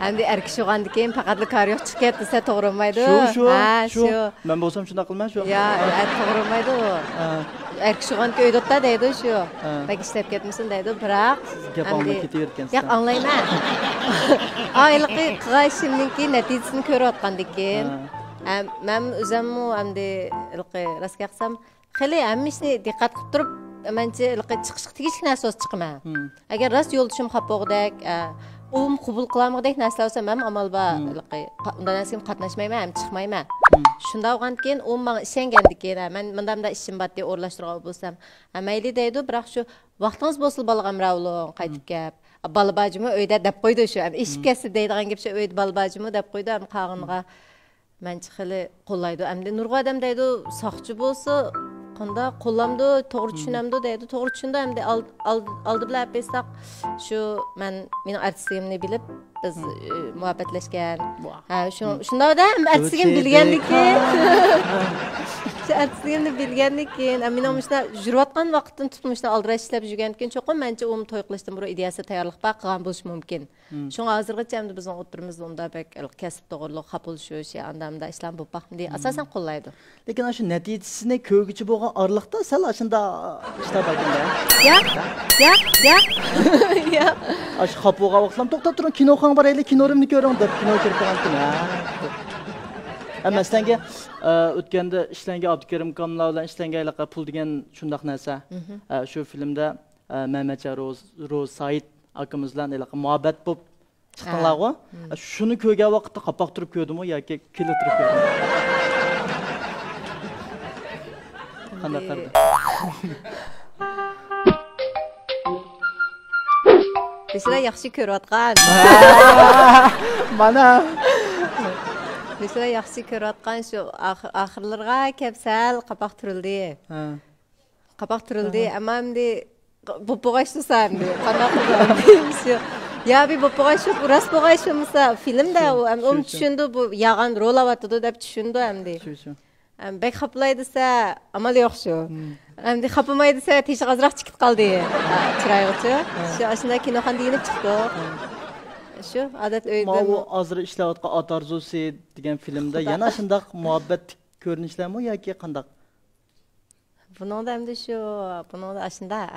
ئەمدى ئەر كىشى بولغاندىكىن پەقەتلا كارى يوق چىقىپ كەت دېسە توغرا بولمايدۇ. شۇ، شۇ، ھە، شۇ. شۇ. مەن بولسام شۇنداق قىلىمەن شۇ. يا، ئە، توغرا بولمايدۇ. ھە. ئەر كىشى بولغانكى ئۆيدە ئوتتا دەيدۇ شۇ. ھە. بەك ئىشلەپ كەتمىسۇن دەيدۇ، بىراق. سىز گەپ ئاڭلىماي كېتىۋېرىدىكەنسىز. ياق، ئاڭلايمەن. ئا، ھېلىقى قىلغان ئىشىمنىڭكى نەتىجىسىنى كۆرۈۋاتقاندىكىن. ھە. ھە، مەن ئۆزۈممۇ ئەمدى ھېلىقى راست گەپ قىلسام، خېلى ھەممە ئىشنى دىققەت قىلىپ تۇرۇپ، مەنچە ھېلىقى چىقىشقا تېگىشلىك نەرسە بولسا چىقىمەن. ئەگەر راست يولدىشىم خاپا بولغۇدەك، ئە، ئۇمۇ قوبۇل قىلالمىغۇدەك نەرسىلەر بولسا، مەنمۇ ئامال بار، ھېلىقى، ئۇنداق نەرسىگە قاتناشمايمەن ھەم چىقمايمەن. شۇنداق بولغاندىكىن، ئۇ ماڭا ئىشەنگەندىكىن، ھە، مەن مۇنداق مۇنداق ئىشىم بارتى، ئورۇنلاشتۇرغان بولسام، ھە، مەيلى دەيدۇ، بىراق شۇ ۋاقتىڭىز بولسىلا بالىغا ھەمراھ بولۇڭ، قايتىپ كەپ. بالا بار جۇمۇ ئۆيدە دەپ قويدى شۇ. ئېشىپ كەتسە دەيدىغان گەپ شۇ، ئۆيدە بالا بار جۇمۇ دەپ قويدى، ھەم قالغىنىغا مەنچە خېلى قوللايدۇ. ئەمدى نۇرغۇن ئادەم دەيدۇ، ساقچى بولسا قانداق قوللامدۇ، توغرا چۈشىنەمدۇ دەيدۇ. توغرا چۈشىنىدۇ ئەمدى ئال-، ئال-، ئالدى بىلەن ئېيتساق، شۇ مەن، مېنىڭ ئارتىسلىقىمنى بىلىپ، بىز، ئى، مۇھەببەتلەشكەن. ھە، شۇ، شۇنداق دە، ئەمدى ئارتىسلىقىمنى بىلگەندىكىن. شۇ ئارتىسلىقىمنى بىلگەندىكىن، ئە، مېنىڭ مۇشۇنداق يۈرۈۋاتقان ۋاقىتتىن تۇتۇپ مۇشۇنداق ئالدىراش ئىشلەپ يۈرگەندىكىن، چوقۇم مەنچە ئۇمۇ توي قىلىشتىن بۇرۇن ئىدىيەسى تەييارلىق بار قىلغان بولۇشى مۇمكىن. شۇڭا ھازىرغىچە ئەمدى بىزنىڭ ئوتتۇرىمىزدا ئۇنداق بەك كەسىپ توغرۇلۇق خاپىلىشىش، يا ئاندا-مۇندا ئىشلار بولۇپ باقمىدى. ئاساسەن قوللايدۇ. لېكىن ئاشۇ نەتىجىسىنى كۆرگۈچى بولغان ئارىلىقتا سەل ئاشۇنداق ئىشلار باركەن-دە. ياق، ياق، ياق، ياق. ئاشۇ خاپا بولغان ۋاقىتلارمۇ، «توختاپ تۇرۇڭ، كىنوخانىغا بارايلى، كىنورۇمنى كۆرۈڭ» دەپ كىنو كۆرۈپ قالغانتىم. ھە. ھە، مەسىلەنگە، ئە، ئۆتكەندە ئىشلەنگەن ئابدۇكېرىم ئاكاملار بىلەن ئىشلەنگەن ھېلىقى پۇل دېگەن شۇنداق نەرسە. ئە، شۇ فىلىمدە، ئە، مەمەتجان روز-، روزى سايىت ئاكىمىز بىلەن ھېلىقى مۇھەببەت بولۇپ چىقتىڭلارغۇ. ھە. شۇنى كۆرگەن ۋاقىتتا قاپاق تۇرۇپ كۆردىمۇ ياكى كۈلۈپ تۇرۇپ كۆردىمۇ؟ قانداق قارىدى؟ بىسىلەر ياخشى كۆرۈۋاتقان. مانا. بىسىلەر ياخشى كۆرۈۋاتقان شۇ ئاخ-، ئاخىرلىرىغا كەپ سەل قاپاق تۈرۈلدى. ھە. قاپاق تۈرۈلدى، ئەمما ئەمدى بوپ بولغاچ تۇرسا ئەمدى. قانداق قىلىدۇ ئەمدى؟ شۇ. يا بىر بوپ بولغاچ شۇ، راست بولغاچ بولمىسا، فىلىمدە ئۇ ئەمدى ئۇنى چۈشىنىدۇ، بۇ يالغان رول ئاۋاتىدۇ دەپ چۈشىنىدۇ ئەمدى. ئەم، بەك خاپىلاي دېسە، ئامال يوق شۇ. ئەمدى خاپىماي دېسە، تېشى ئازراق چىقىپ قالدى. ئا، چىرايغىچۇ. شۇ، ئاشۇنداق كىنوخانىدا يېنىپ چىقتۇق. شۇ، ئادەت ئۆيدىن. ماۋۇ ھازىر ئىشلەۋاتقان ئات ئارزۇسى دېگەن فىلىمدە يەنە ئاشۇنداق مۇھەببەتلىك كۆرۈنۈشلەرمۇ ياكى قانداق؟ بۇنىڭدا ئەمدى شۇ، بۇنىڭدا ئاشۇنداق.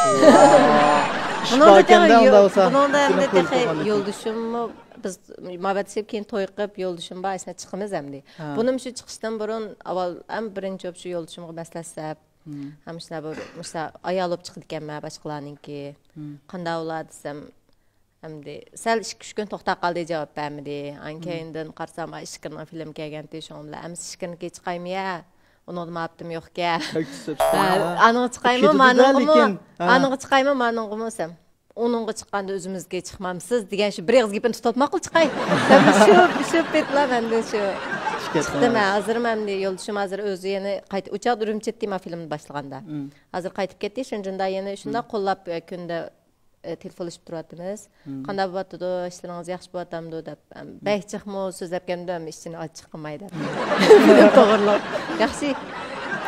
ئىش بۇنىڭدا باركەندە تېخى ئۇنداق يول-، بولسا، بۇنىڭدا ئەمدى تېخى يولدىشىممۇ، بىز مۇھەببەتلىشىپ كېيىن توي قىلىپ يولدىشىم بار، ئاشۇنداق چىقىمىز ئەمدى. ھە. بۇنىمۇ شۇ چىقىشتىن بۇرۇن ئاۋۋال ئەڭ بىرىنچى بولۇپ شۇ يولدىشىمغا مەسلىھەتلەپ، ھە، مۇشۇنداق بىر، مۇشۇنداق ئايال بولۇپ چىقىدىكەنمەن باشقىلارنىڭكى. قانداق بولا دېسەم، ئەمدى سەل ئىككى، ئۈچ كۈن توختاپ قالدى، جاۋاب بەرمىدى. ئاندىن كەينىدىن قارىسام، ئىشقىرنىڭ فىلىمى كەلگەنتى، شۇنىڭ بىلەن ئەمىسە ئىشقىرنىڭكىگە چىقايمۇ يا؟ ئۇنىڭدا مۇھەببىتىم يوقكەن. ھە، ئانىڭغا چىقايمۇ، مانىڭغىمۇ؟ ئانىڭغا چىقايمۇ، مانىڭغىمۇ دېسەم، ئۇنىڭغا چىققاندا ئۆزىمىزگە چىقمامسىز دېگەن شۇ بىر ئېغىز گېپىنى تۇتۇۋاتماقلا چىقاي دەپ شۇ، شۇ پېتىلا مەندىن شۇ چىقتىم. ھە، ھازىرمۇ ئەمدى يولدىشىم ھازىر ئۆزى يەنە قايتا، ئۇ چاغدا ئۈرۈمچىدە ما فىلىمنى باشلىغاندا. ھازىر قايتىپ كەتتى شېنجېندا، يەنە شۇنداق قوللاپ، ئە، كۈندە، ئە، تېلېفونلىشىپ تۇرۇۋاتىمىز. قانداق بولۇۋاتىدۇ، ئىشلىرىڭىز ياخشى بولۇۋاتامدۇ دەپ، ئەم، بەك جىقمۇ سۆزلەپ كەلمىدىم، ئىشچىنى ئاچچىق قىلماي دەپ. فىلىم توغرىلىق. ياخشى.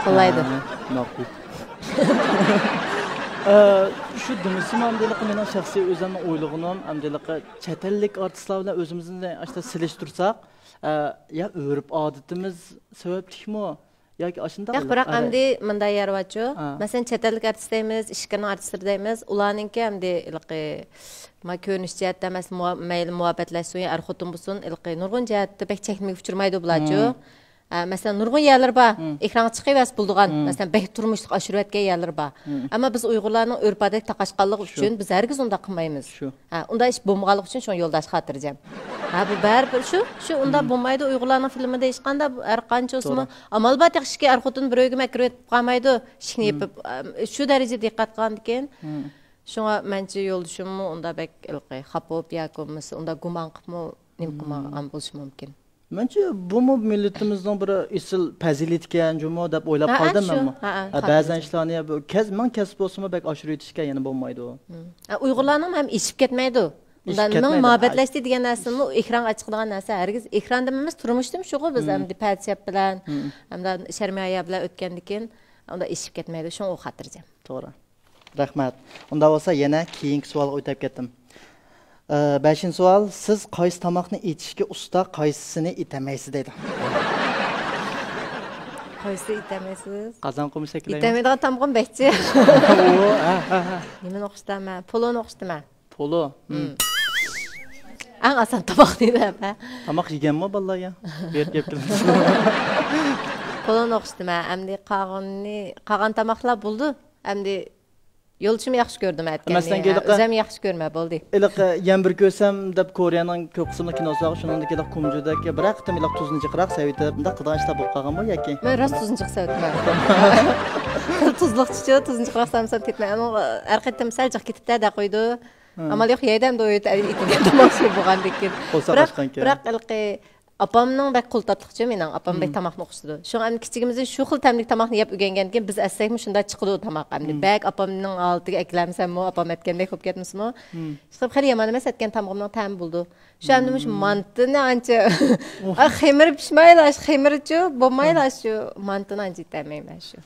قوللايدۇ. ھە، ماقۇل. ئە، شۇ دېمىسىمۇ، ئەمدىلىقى مېنىڭ شەخسىي ئۆزۈمنىڭ ئويلىغىنىم، ئەمدىلىقى چەت ئەللىك ئارتىسلار بىلەن ئۆزىمىزنى ئاشۇنداق سېلىشتۇرساق، ئە، يا ئۆرپ ئادىتىمىز سەۋەبلىكمۇ ياكى ئاشۇنداق؟ ياق، بىراق ئەمدى مۇنداق يەر بارچۇ، مەسىلەن، چەت ئەللىك ئارتىس دەيمىز، ئىچكىرىنىڭ ئارتىسلىرى دەيمىز، ئۇلارنىڭكى ئەمدى ھېلىقى، ما، كۆرۈنۈش جەھەتتە، مەسىلەن، مۇھا-، مەيلى مۇھەببەتلەشسۇن يا ئەر-خوتۇن بولسۇن، ھېلىقى نۇرغۇن جەھەتتە بەك چەكلىمىگە ئۇچرىمايدۇ بۇلارچۇ. ئە، مەسىلەن، نۇرغۇن يەرلىرى بار. ئېكرانغا چىقىۋەرسە بولىدىغان، مەسىلەن، بەك تۇرمۇشلۇق ئاشۇرۇۋەتكەن يەرلىرى بار. ئەمما بىز ئۇيغۇرلارنىڭ ئۆرپ-ئادەت تاقاشقانلىقى ئۈچۈن بىز ھەرگىز ئۇنداق قىلمايمىز. ھە، ئۇنداق ئىش بولمىغانلىقى ئۈچۈن شۇڭا يولداش خاتىرجەم. ھە، بۇ بەرىبىر شۇ، شۇ ئۇنداق بولمايدۇ. ئۇيغۇرلارنىڭ فىلىمىدا ھېچقانداق ھەر قانچە بولسىمۇ، ئامال بار تېخى ئىككى ئەر-خوتۇن بىر ئۆيگە كىرىۋېتىپ قالمايدۇ، ئىشىكنى يېپىپ، ئە، شۇ دەرىجىدە دىققەت قىلغاندىكىن. شۇڭا مەنچە يولدىشىممۇ ئۇنداق بەك ھېلىقى خاپا بولۇپ ياكى بولمىسا ئۇنداق گۇمان قىلىپمۇ نېمە قىلمىغان بولۇشى مۇمكىن. مەنچە بۇمۇ مىللىتىمىزنىڭ بىر ئېسىل پەزىلىتىكەن جۇمۇ دەپ ئويلاپ قالدىم مەنمۇ. ھە، بەزەن ئىشلارنى بۇ كەس-، مىڭ كەسىپ بولسىمۇ بەك ئاشۇرۇۋېتىشكە يەنە بولمايدۇ. ئۇيغۇرلارنىڭ ھەم ئېشىپ كەتمەيدۇ. ئېشىپ كەتمەيدۇ. مۇھەببەتلەشتى دېگەن نەرسىنىمۇ ئېكرانغا چىقىدىغان نەرسە ھەرگىز ئېكراندىمۇ ئەمەس، تۇرمۇشتىمۇ شۇغۇ بىز ئەمدى پەرىشات بىلەن، ھەمدە شەرمىيە بىلەن ئۆتكەندىكىن ئۇنداق ئېشىپ كەتمەيدۇ، شۇڭا ئۇ خاتىرجەم. توغرا. رەھمەت. ئۇنداق بولسا يەنە كېيىنكى سوئالغا ئۆتۈپ كەتتىم. ئە، بەشىنچى سوئال، سىز قايسى تاماقنى ئېتىشكە ئۇستا، قايسىسىنى ئېتەلمەيسىز دەيدۇ. قايسى ئېتەلمەيسىز؟ قازان قومۇش شەكلى. ئېتەلمەيدىغان تامىقىم بەكچى. ئۇ، ھە، ھە، ھە. نېمىنى ئوخشىتىمەن؟ پولونى ئوخشىتىمەن. پولو. ئەڭ ئاسان تاماق دەيدۇ، ھە. تاماق يېگەنمۇ بالىلار يا؟ بۇ يەرگە كېلىپ كېلىمىز. پولونى ئوخشىتىمەن. ئەمدى قالغىنىنى، قالغان تاماقلار بولدى. ئەمدى يولدىشىمنى ياخشى كۆردۈم ئەتكەننى. مەسىلەن، ھە، ئۆزۈم ياخشى كۆرمە، بولدى. ھېلىقى يەنە بىر كۆرسەم دەپ كورېيەنىڭ كۆپ قىسىملىق كىنوسى بار، شۇنىڭدىكى ھېلىقى كۇمجۇدەك بىرەر قېتىم ھېلىقى تۇزنى جىقراق سەۋىتىپ، مۇنداق قىلىدىغان ئىشلار بولۇپ قالغانمۇ ياكى؟ مەن راست تۇزنى جىق سەۋىتىمەن. تۇزلۇقچىچۇ، تۇزنى جىقراق سالمىسام تېتىمەن. ئۇنىڭ ھەر قېتىم سەل جىق كېتىپتە دەپ قويىدۇ. ئامال يوق، يەيدۇ ئەمدى ئۇ يەردە ئېتىلگەن تاماق شۇ بولغاندىن كېيىن. بىراق، بىراق ھېلىقى ئاپامنىڭ بەك قولى تاتلىقچۇ مېنىڭ. ئاپام بەك تاماقنى ئوخشىتىدۇ. شۇڭا ئەمدى كىچىكىمىزدىن شۇ خىل تەملىك تاماقنى يەپ ئۆگەنگەنكىن بىز ئەتسەكمۇ شۇنداق چىقىدۇ تاماق. ئەمدى بەك ئاپامنىڭ ھالىتىگە ئەكېلەلمىسەممۇ، ئاپام ئەتكەندەك بولۇپ كەتمىسىمۇ. ئىشقىلىپ خېلى يامان ئەمەس ئەتكەن تامىقىمنىڭ تەمى بولىدۇ. شۇ ئەمدى مۇشۇ مانتىنى ئانچە، ئا، خېمىرى پىشمايلا، شۇ خېمىرىچۇ، بولمايلا شۇ مانتىنى ئانچە يېتەلمەيمەن شۇ.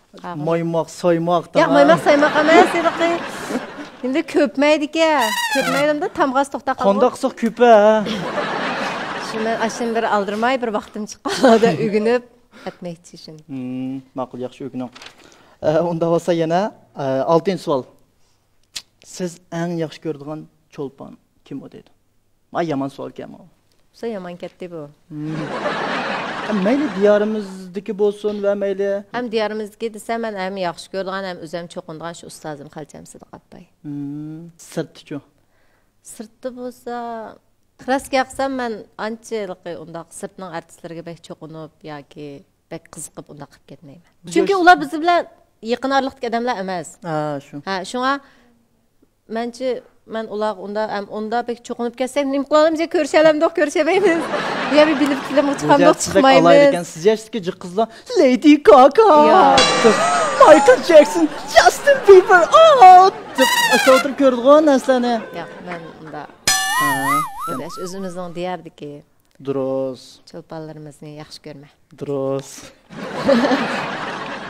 مايماق، سايماق، ياق، مايماق، سايماق ئەمەس، ھېلىقى. ئەمدى كۆپمەيدىكەن. كۆپمەيدىمدە تامغا توختاپ قالغان. قانداق قىلساق كۆپە، ھە؟ شۇ مەن ئاشۇنى بىر ئالدىرىماي، بىر ۋاقتىم چىققاندا ئۆگىنىپ ئەتمەكچى شۇنى. ماقۇل، ياخشى ئۆگىنىڭ. ئە، ئۇنداق بولسا يەنە، ئە، ئالتىنچى سوئال. سىز ئەڭ ياخشى كۆرىدىغان چولپان كىم ئۇ دەيدۇ؟ ۋاي، يامان سوئالكەن بۇ. بولسا يامان كەتتى بۇ. مەيلى دىيارىمىزدىكى بولسۇن ۋە مەيلى. ھەم دىيارىمىزدىكى دېسە، مەن ھەم ياخشى كۆرىدىغان، ھەم ئۆزۈم چوقۇنىدىغان شۇ ئۇستازىم خالىچام سىدىق ئاپاي. سىرتتىچۇ؟ سىرتتا بولسا، راست گەپ قىلسام، مەن ئانچە ھېلىقى ئۇنداق سىرتنىڭ ئارتىسلىرىغا بەك چوقۇنۇپ ياكى بەك قىزىقىپ ئۇنداق قىلىپ كەتمەيمەن. چۈنكى ئۇلار بىز بىلەن يېقىن ئارىلىقتىكى ئادەملەر ئەمەس. ھە، شۇ. ھە، شۇڭا مەنچە، مەن ئۇلارغا ئۇندا، ئەم، ئۇندا بەك چوقۇنۇپ كەتسەم، نېمە قىلالامىز؟ يا كۆرۈشەلەمدۇق، كۆرۈشەلمەيمىز. يا بىر بىلىپ فىلىمغا چىقامدۇق، چىقمايمىز. سىز ياشتىكى جىق قىزلار، لېدى گاگا، مايكل جەكسون، جاستىن بىبېر، ئا، دەپ ئاشتا ئولتۇرۇپ كۆرىدىغان نەرسىلەرنى. ياق، مەن ئۇندا. ھە. ئۆزىمىزنىڭ دىيارىدىكى دۇرۇس. چولپانلىرىمىزنى ياخشى كۆرمە. دۇرۇس.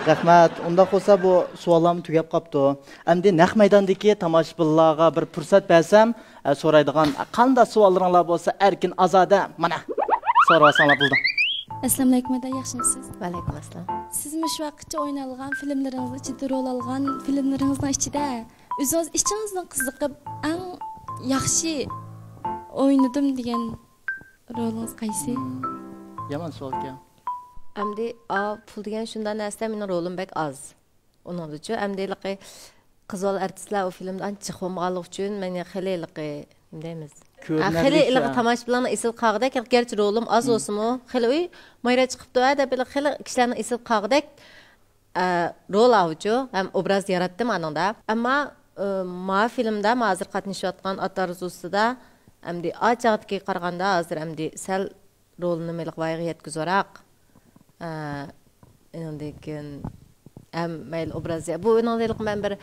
رەھمەت. ئۇنداق بولسا بۇ سوئاللارمۇ تۈگەپ قاپتۇ. ئەمدى نەق مەيداندىكى تاماشىبىنلارغا بىر پۇرسەت بەرسەم، ئە، سورايدىغان قانداق سوئاللىرىڭلار بولسا ئەركىن ئازادە، مانا، سوراۋالساڭلار بولىدۇ. ئەسسالامۇئەلەيكۇم ھەدە، ياخشىمۇسىز؟ ۋەئەلەيكۇم ئەسسالام. سىز مۇشۇ ۋاقىتچە ئوينالغان فىلىملىرىڭىز ئىچىدە، رول ئالغان فىلىملىرىڭىزنىڭ ئىچىدە ئۆزىڭىز ئىچىڭىزدىن قىزىقىپ ئەڭ ياخشى ئوينىدىم دېگەن رولىڭىز قايسى؟ يامان سوئالكەن. ئەمدى، ئا، پۇل دېگەن شۇنداق نەرسىدە مېنىڭ رولۇم بەك ئاز. ئۇنىڭدىچۇ، ئەمدى ھېلىقى قىز بالا ئارتىسلار ئۇ فىلىمدا ئانچە جىق بولمىغانلىقى ئۈچۈن مەن خېلى ھېلىقى، نېمە دەيمىز، كۆرۈنەرلىك خېلى ھېلىقى تاماشىبىنلارنىڭ ئېسىل قاغىدەك، گەرچە رولۇم ئاز بولسىمۇ، خېلى، ئۇي، مايرا چىقىپتۇ ھە دەپ، ھېلىقى خېلى كىشىلەرنىڭ ئېسىل قاغىدەك، ئە، رول ئاۋۇچۇ ھەم ئوبراز ياراتتىم ئانىڭدا. ئەمما، ئە، ما فىلىمدا، ما ھازىر قاتنىشىۋاتقان ئات ئارزۇسىدا ئەمدى ئا چاغدىكىگە قارىغاندا ھازىر ئەمدى سەل رولىنى ھېلىقى ۋايىغا يەتكۈزۈۋراق. ئە، ئۇنىڭدىن كېيىن ھەم مەيلى ئوبراز، بۇ ئۇنىڭ ھېلىقى مەن بىر،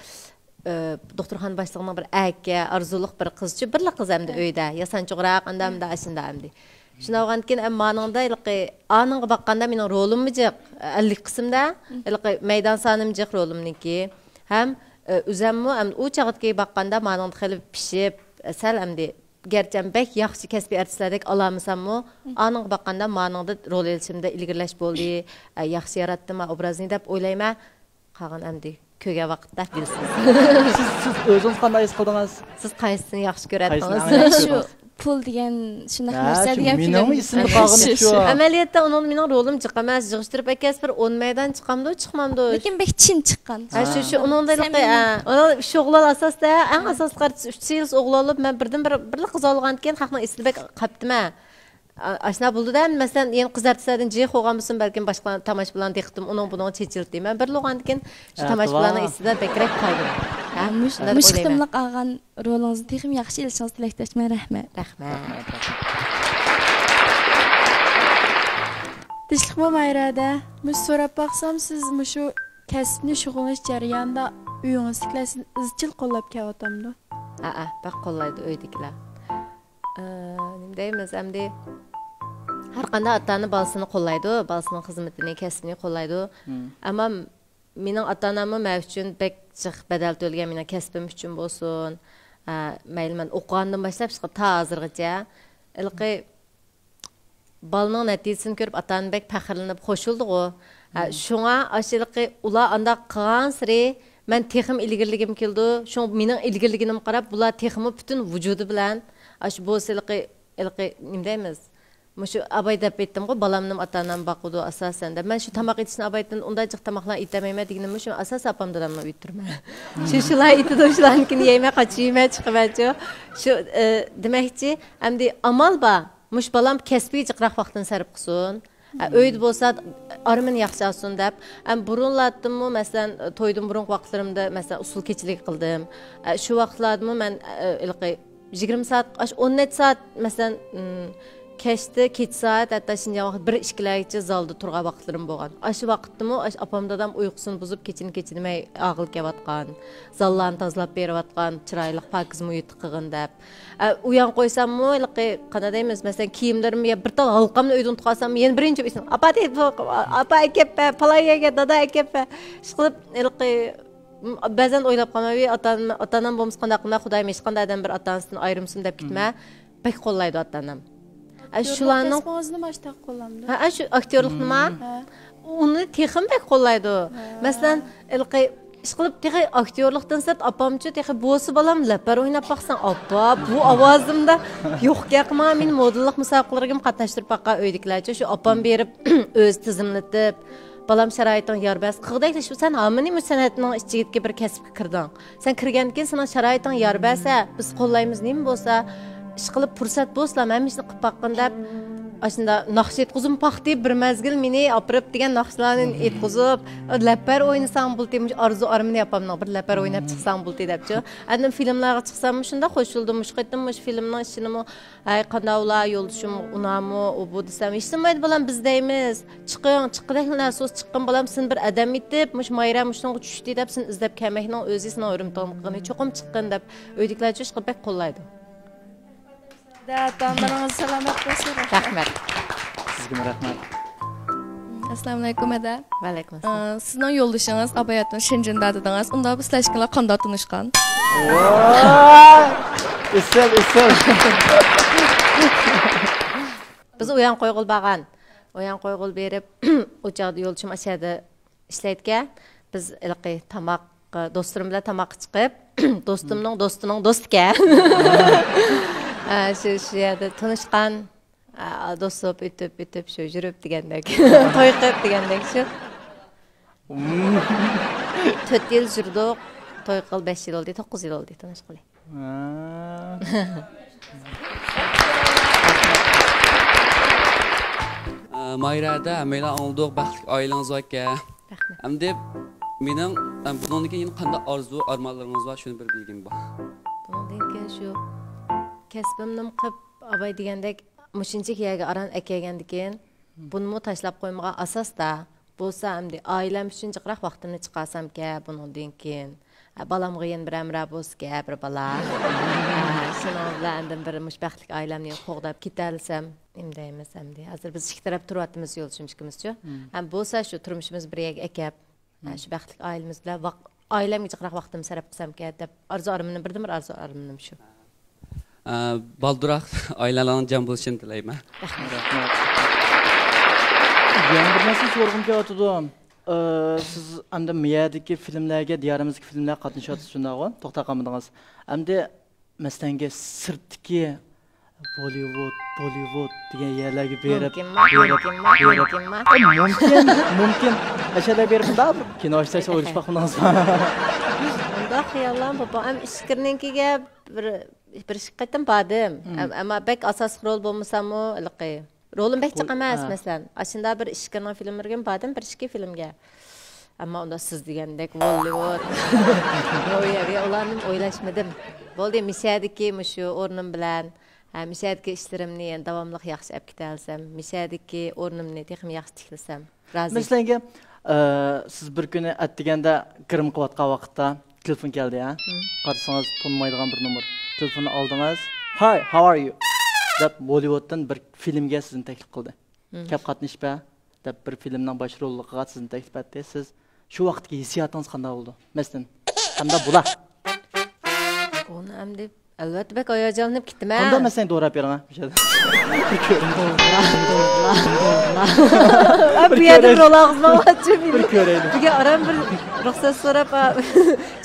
ئە، دوختۇرخانا باشلىقىنىڭ بىر ئەكە، ئارزۇلۇق بىر قىزچۇ، بىرلا قىز ئەمدى ئۆيدە، ياسانچۇقراق، ئاندا مۇندا ئاشۇنداق ئەمدى. شۇنداق بولغاندىكىن، ئەمما ئانىڭدا ھېلىقى، ئانىڭغا باققاندا مېنىڭ رولۇممۇ جىق، ئەللىك قىسىمدا، ھېلىقى مەيدان سانىم جىق رولۇمنىڭكى. ھەم، ئە، ئۆزەممۇ ئەمدى ئۇ چاغدىكى باققاندا مانىڭدا خېلى پىشىپ، سەل ئەمدى گەرچە بەك ياخشى كەسپىي ئارتىسلاردەك ئالالمىساممۇ، ئانىڭغا باققاندا مانىڭدا رول ئېلىشىمدا ئىلگىرىلەش بولدى، ئە، ياخشى ياراتتىم ئوبرازنى دەپ ئويلايمەن. قالغان ئەمدى كۆرگەن ۋاقىتتا بىلىسىز. سىز، سىز ئۆزىڭىز قانداق ھېس قىلدىڭىز؟ سىز قايسىسىنى ياخشى قايسىنى كۆرەتتىڭىز؟ ئەڭ ياخشى شۇ كۆردىڭىز؟ پۇل دېگەن شۇنداق ھە، نەرسە شۇ دېگەن مېنىڭمۇ فىلىم. ئېسىمدە قالغىنى شۇ. ئەمەلىيەتتە ئۇنىڭدا مېنىڭ رولۇم جىق ئەمەس، يىغىشتۇرۇپ ئەكەلسە بىر ئون مەيدان چىقامدۇ، چىقمامدۇ؟ لېكىن بەك چىن چىققان. ھە، شۇ، شۇ، ئۇنىڭدا ھېلىقى، ھە، ئۇنىڭ ئۈچ ئوغلان ئاساستا، ئەڭ ئاساسلىق ئارتىس ئۈچ سېيلىس ئوغلان بولۇپ، مەن بىردىن بىر، بىرلا قىز ئالغاندىكىن خەقنىڭ ئېسىدە بەك قاپتىمەن. ئا-، ئاشۇنداق بولدىدە، مەسىلەن، يەنە قىز ئارتىسلاردىن جىق بولغان بولسۇن، بەلكىم باشقا تاماشىبىنلارنىڭ دىققىتىمۇ ئۇنىڭ بۇنىڭغا چېچىلدى. مەن بىرلا بولغاندىكىن شۇ تاماشىبىنلارنىڭ ئېسىدە بەكرەك قالدىم. ھە؟ مۇش-، شۇنداق مۇشۇ ئويلايمەن. قېتىملىق ئالغان رولىڭىزنى تېخىمۇ ياخشى ئېلىشىڭىزغا تىلەكداشمەن. رەھمەت. رەھمەت. تىنچلىقمۇ مايرادە؟ مۇشۇ سوراپ باقسام، سىز مۇشۇ كەسىپنى شۇغۇللىنىش جەريانىدا ئۆيىڭىزدىكىلەر سىزنى ئىزچىل قوللاپ كېلىۋاتامدۇ؟ ھەئە، بەك قوللايدۇ ئۆيدىكىلەر. ئى، نېمە دەيمىز، ئەمدى ھەر قانداق ئاتا-ئانا بالىسىنى قوللايدۇ، بالىسىنىڭ خىزمىتىنى، كەسپىنى قوللايدۇ. مم. ئەمما مېنىڭ ئاتا-ئاناممۇ مەن ئۈچۈن بەك جىق بەدەل تۆلىگەن، مېنىڭ كەسپىم ئۈچۈن بولسۇن. ئە، مەيلى مەن ئوقۇغاندىن باشلاپ تا ھازىرغىچە. ھېلىقى بالىنىڭ نەتىجىسىنى كۆرۈپ ئاتا-ئانا بەك پەخىرلىنىپ خۇشالدىغۇ. ھە، مم. شۇڭا ئاشۇ ھېلىقى ئۇلار ئانداق قىلغانسېرى مەن تېخىمۇ ئىلگىرىلىگۈم كېلىدۇ. شۇڭا مېنىڭ ئىلگىرىلىگىنىمگە قاراپ بۇلار تېخىمۇ پۈتۈن ۋۇجۇدى بىلەن ئاشۇ بولسا ھېلىقى، ھېلىقى نېمە دەيمىز؟ مۇشۇ ئاباي دەپ ئېيتتىمغۇ، بالامنىمۇ ئاتا-ئانام باقىدۇ ئاساسەن دەپ. مەن شۇ تاماق ئېتىشنى ئابايدىن ئۇنداق جىق تاماقلارنى ئېتەلمەيمەن دېگىنىممۇ شۇ ئاساسەن ئاپام دادامنىڭ ئۆيدە تۇرىمەن. شۇ، شۇلار ئېتىدۇ، شۇلارنىڭكىنى يەيمەن، قاچا يېمەن، چىقىمەنچۇ. شۇ، ئى، دېمەكچى، ئەمدى ئامال بار. مۇشۇ بالام كەسپىگە جىقراق ۋاقتىنى سەرپ قىلسۇن. ئە، ئۆيدە بولسا ئارمىنى ياخشى ئالسۇن دەپ. ئەم، بۇرۇنلاردىنمۇ، مەسىلەن، تويدىن بۇرۇنقى ۋاقىتلىرىمدا، مەسىلەن، ئۇسسۇل كېچىلىكى قىلدىم. ئە، شۇ ۋاقىتلاردىمۇ مەن، ئە، ھېلىقى يىگىرمە سائەت، ئاشۇ ئون نەچچە سائەت، مەسىلەن، ئىم، كەچتە، كېچە سائەت، ھەتتا شىنجاڭ ۋاقتى بىر، ئىككىلەرگىچە زالدا تۇرغان ۋاقىتلىرىم بولغان. ئاشۇ ۋاقىتتىمۇ ئاشۇ ئاپام دادام ئۇيقۇسىنى بۇزۇپ، كېچىنى كېچىنىمەي ئاغىل كېلىۋاتقان، زاللارنى تازىلاپ بېرىۋاتقان، چىرايلىق، پاكىز مۇھىتتا قىلغىن دەپ. ئە، ئۇيان قويساممۇ، ھېلىقى، قانداق دەيمىز، مەسىلەن، كىيىملىرىمنى يا بىر تال ھالقامنى ئۆيدە ئۇنتۇپ قالساممۇ، يەنە بىرىنچى ئۇيسام، «ئاپا، دەيدۇ، ئاپا ئەكەپ بەر، پالايىگە، دادا ئەكەپ بەر.» ئىشقىلىپ، ھېلىقى، بەزەن ئويلاپ قالىمەن، ۋى ئاتا-، ئاتا-ئانام بولمىسا قانداق قىلىمەن، خۇدايىم، ھېچقانداق ئادەم بىر ئاتا-ئانىسىدىن ئايرىمىسۇن دەپ كېتىمەن. بەك قوللايدۇ ئاتا-ئانام. ئە، ئاكتيورلۇق شۇلارنىڭ كەسپىڭىزنىمۇ ئاشتاق قوللامدۇ؟ ھە، ئە، شۇ ئاكتيورلۇقنىما؟ ھە. ئۇنى تېخىمۇ بەك قوللايدۇ. ھە. مەسىلەن، ھېلىقى ئىشقىلىپ تېخى ئاكتيورلۇقتىن سىرت ئاپامچۇ تېخى بولسا بالام لەپەر ئويناپ باقساڭ، ئاپا، بۇ ئاۋازىمدا يوق گەپ قىلما، مېنى مودېللىق مۇسابىقىلىرىگىمۇ قاتناشتۇرۇپ باققان ئۆيدىكىلەرچۇ، شۇ ئاپام بېرىپ ئۆزى تىزىملىتىپ، بالام شارائىتىڭ يار بەرسە، قىلغۇدەكلا شۇ سەن ھامىنى مۇشۇ سەنئەتنىڭ ئىچىدىكى بىر كەسىپكە كىردىڭ. سەن كىرگەندىن كېيىن سېنىڭ شارائىتىڭ يار بەرسە، بىز قوللايمىز، نېمە بولسا، ئىشقىلىپ پۇرسەت بولسىلا، ھەممە ئىشنى قىلىپ باققىن دەپ، ئاشۇنداق ناخشا ئېيتقۇزۇم پاختى بىر مەزگىل مېنى ئاپىرىپ دېگەن ناخشىلارنى ئېيتقۇزۇپ، لەپەر ئوينىساڭ بولدى، مۇشۇ ئارزۇ ئارمىنى ئاپامنىڭ بىر لەپەر ئويناپ چىقساڭ بولدى دەپچۇ. ئاندىن فىلىملارغا چىقساممۇ شۇنداق خۇشالدىم، مۇشۇ قېتىم مۇشۇ فىلىمنىڭ ئىچىنىمۇ ھەي، قانداق ئۇلار، يولدىشىم ئۇنامۇ، ئۇ بۇ دېسەم، ھېچنېمە دەيدۇ، بالام، بىز دەيمىز. چىقىڭ، چىققۇدەكلا نەرسىڭىز چىققىن، بالام، سېنى بىر ئادەم ئېتىپ، مۇشۇ مايرا مۇشۇنىڭغا چۈشتى دەپ، سېنى ئىزدەپ كەلمەكنىڭ ئۆزى سېنىڭ ھۆرمىتىڭنى قىلغىنى، چوقۇم چىققىن دەپ، ئۆيدىكىلەر چۈشكە بەك قوللايدۇ. دە، ئاتا-ئانىلىرىڭىز سالامەت بولسۇن. رەھمەت. سىزگىمۇ رەھمەت. ئەسسالامۇئەلەيكۇم، ھەدە. ۋەئەلەيكۇم ئەسسالام. ئە، سىزنىڭ يولدىشىڭىز ئاباياتىن شېنجېندا دېدىڭىز. ئۇنداق بولسا سىلەر ئىككىلەر قانداق تونۇشقان؟ ۋاي! ئېسىل، ئېسىل. بىز ئۇيان قويغىلى بارغان. ئۇيان قويغىلى بېرىپ، ئۇ چاغدا يولدىشىم ئاشۇ يەردە ئىشلەيدىكەن. بىز ھېلىقى تاماق، دوستلىرىم بىلەن تاماققا چىقىپ، دوستۇمنىڭ دوستىنىڭ دوستىكەن. ئە، شۇ، شۇ يەردە تونۇشقان. ئا، دوست بولۇپ ئۆتۈپ، ئۆتۈپ، شۇ يۈرۈپ دېگەندەك. توي قىلىپ دېگەندەك شۇ. تۆت يىل يۈردۇق، توي قىلغىلى بەش يىل بولدى، توققۇز يىل بولدى تونۇشقىلى. ئە، ماھىرە ھەدە، ھەممەيلەن ئاڭلىدۇق، بەختلىك ئائىلىڭىز باركەن. رەھمەت. ئەمدى مېنىڭ، ئەم، بۇنىڭدىن كېيىن قانداق ئارزۇ، ئارمانلىرىڭىز بار، شۇنى بىر بىلگۈم بار. بۇنىڭدىن كېيىن شۇ كەسپىمنىمۇ قىپ، ئاباي دېگەندەك، مۇشۇنچىلىك يەرگە ئاران ئەكەلگەندىكىن، بۇنىمۇ تاشلاپ قويمىغان ئاساستا، بولسا ئەمدى ئائىلەم ئۈچۈن جىقراق ۋاقتىمنى چىقارسامكەن بۇنىڭدىن كېيىن. ھە، بالامغا يەنە بىر ھەمراھ بولسىكەن، بىر بالا. ھە، شۇنىڭ بىلەن ئاندىن بىر مۇشۇ بەختلىك ئائىلەمنى قوغداپ كېتەلىسەم، نېمە دەيمىز ئەمدى. ھازىر بىز ئىككى تەرەپ تۇرۇۋاتىمىز يولدىشىم ئىككىمىزچۇ. ھەم بولسا شۇ تۇرمۇشىمىزنى بىر يەرگە ئەكەپ، ھە، شۇ بەختلىك ئائىلىمىز بىلەن ۋاق-، ئائىلەمگە جىقراق ۋاقتىمنى سەرپ قىلسامكەن دەپ ئارزۇ ئارمىنىم، بىردىنبىر ئارزۇ ئارمىنىم شۇ. ئە، بالدۇراق ئائىلەڭلارنىڭ جەم بولۇشىنى تىلەيمەن. رەھمەت. يەنە بىر نەرسىنى سورىغۇم كېلىۋاتىدۇ. ئە، سىز ئەمدى مىيەدىكى فىلىملەرگە، دىيارىمىزدىكى فىلىملەرگە قاتنىشىۋاتىسىز، شۇنداقغۇ؟ توختاپ قالمىدىڭىز. ئەمدى مەسىلەنگە سىرتتىكى بوللىۋۇد، بوللىۋۇد دېگەن يەرلەرگە بېرىپ، مۇمكىنما؟ بېرىپ، مۇمكىنما؟ بېرىپ. مۇمكىنما؟ ئە، مۇمكىن، مۇمكىن. ئەشەدە بېرىپ مۇنداق بىر كىنو ئىشلەشنى ئويلىشىپ باقمىدىڭىزمۇ؟ ئۇنداق خىياللار بولۇپ، ئەم، ئىچكىرىنىڭكىگە بىر، بىر ئىككى قېتىم باردىم. ئەم-، ئەمما بەك ئاساسلىق رول بولمىساممۇ، ھېلىقى، رولۇم بەك جىق ئەمەس، ھە. مەسىلەن، ئاشۇنداق بىر ئىچكىرىنىڭ فىلىملىرىگىمۇ باردىم، بىر ئىككى فىلىمگە. ئەمما ئۇنداق سىز دېگەندەك ھوللىۋۇد، رويەۋى ئۇلارنىمۇ ئويلاشمىدىم. بولدى، مىشەدىكى مۇشۇ ئورنۇم بىلەن، ھە، مىشەدىكى ئىشلىرىمنى يەنە داۋاملىق ياخشى ئەپ كېتەلىسەم، مىشەدىكى ئورنۇمنى تېخىمۇ ياخشى تىكلىسەم، رازى. مەسىلەنگە، ئە، سىز بىر كۈنى ئەتىگەندە گىرىم قىلىۋاتقان ۋاقىتتا تېلېفون كەلدى، ھە؟ قارىسىڭىز، تونۇمايدىغان بىر نومۇر. تېلېفوننى ئالدىڭىز، «Hi, how are you؟» دەپ، بوللىۋۇدتىن بىر فىلىمگە سىزنى تەكلىپ قىلدى. «كەپ قاتنىشىپ بەر» دەپ، بىر فىلىمنىڭ باش روللۇقىغا سىزنى تەكلىپ ئەتتى. سىز شۇ ۋاقىتتىكى ھېسسىياتىڭىز قانداق بولىدۇ؟ مەسىلەن، قانداق بولا؟ ئۇنى ئەمدى ئەلۋەتتە بەك ھاياجانلىنىپ كېتىمەن. قانداق مەسىلەن، دوراپ بېرىڭ، ھە، مۇشۇ يەردە. بىر كۆرۈڭ. بۇ يەردە بىر رول ئالغۇزماڭلارچۇ مېنى. بىر كۆرەيلى. بىگە ئاران بىر رۇخسەت سوراپ، ئا،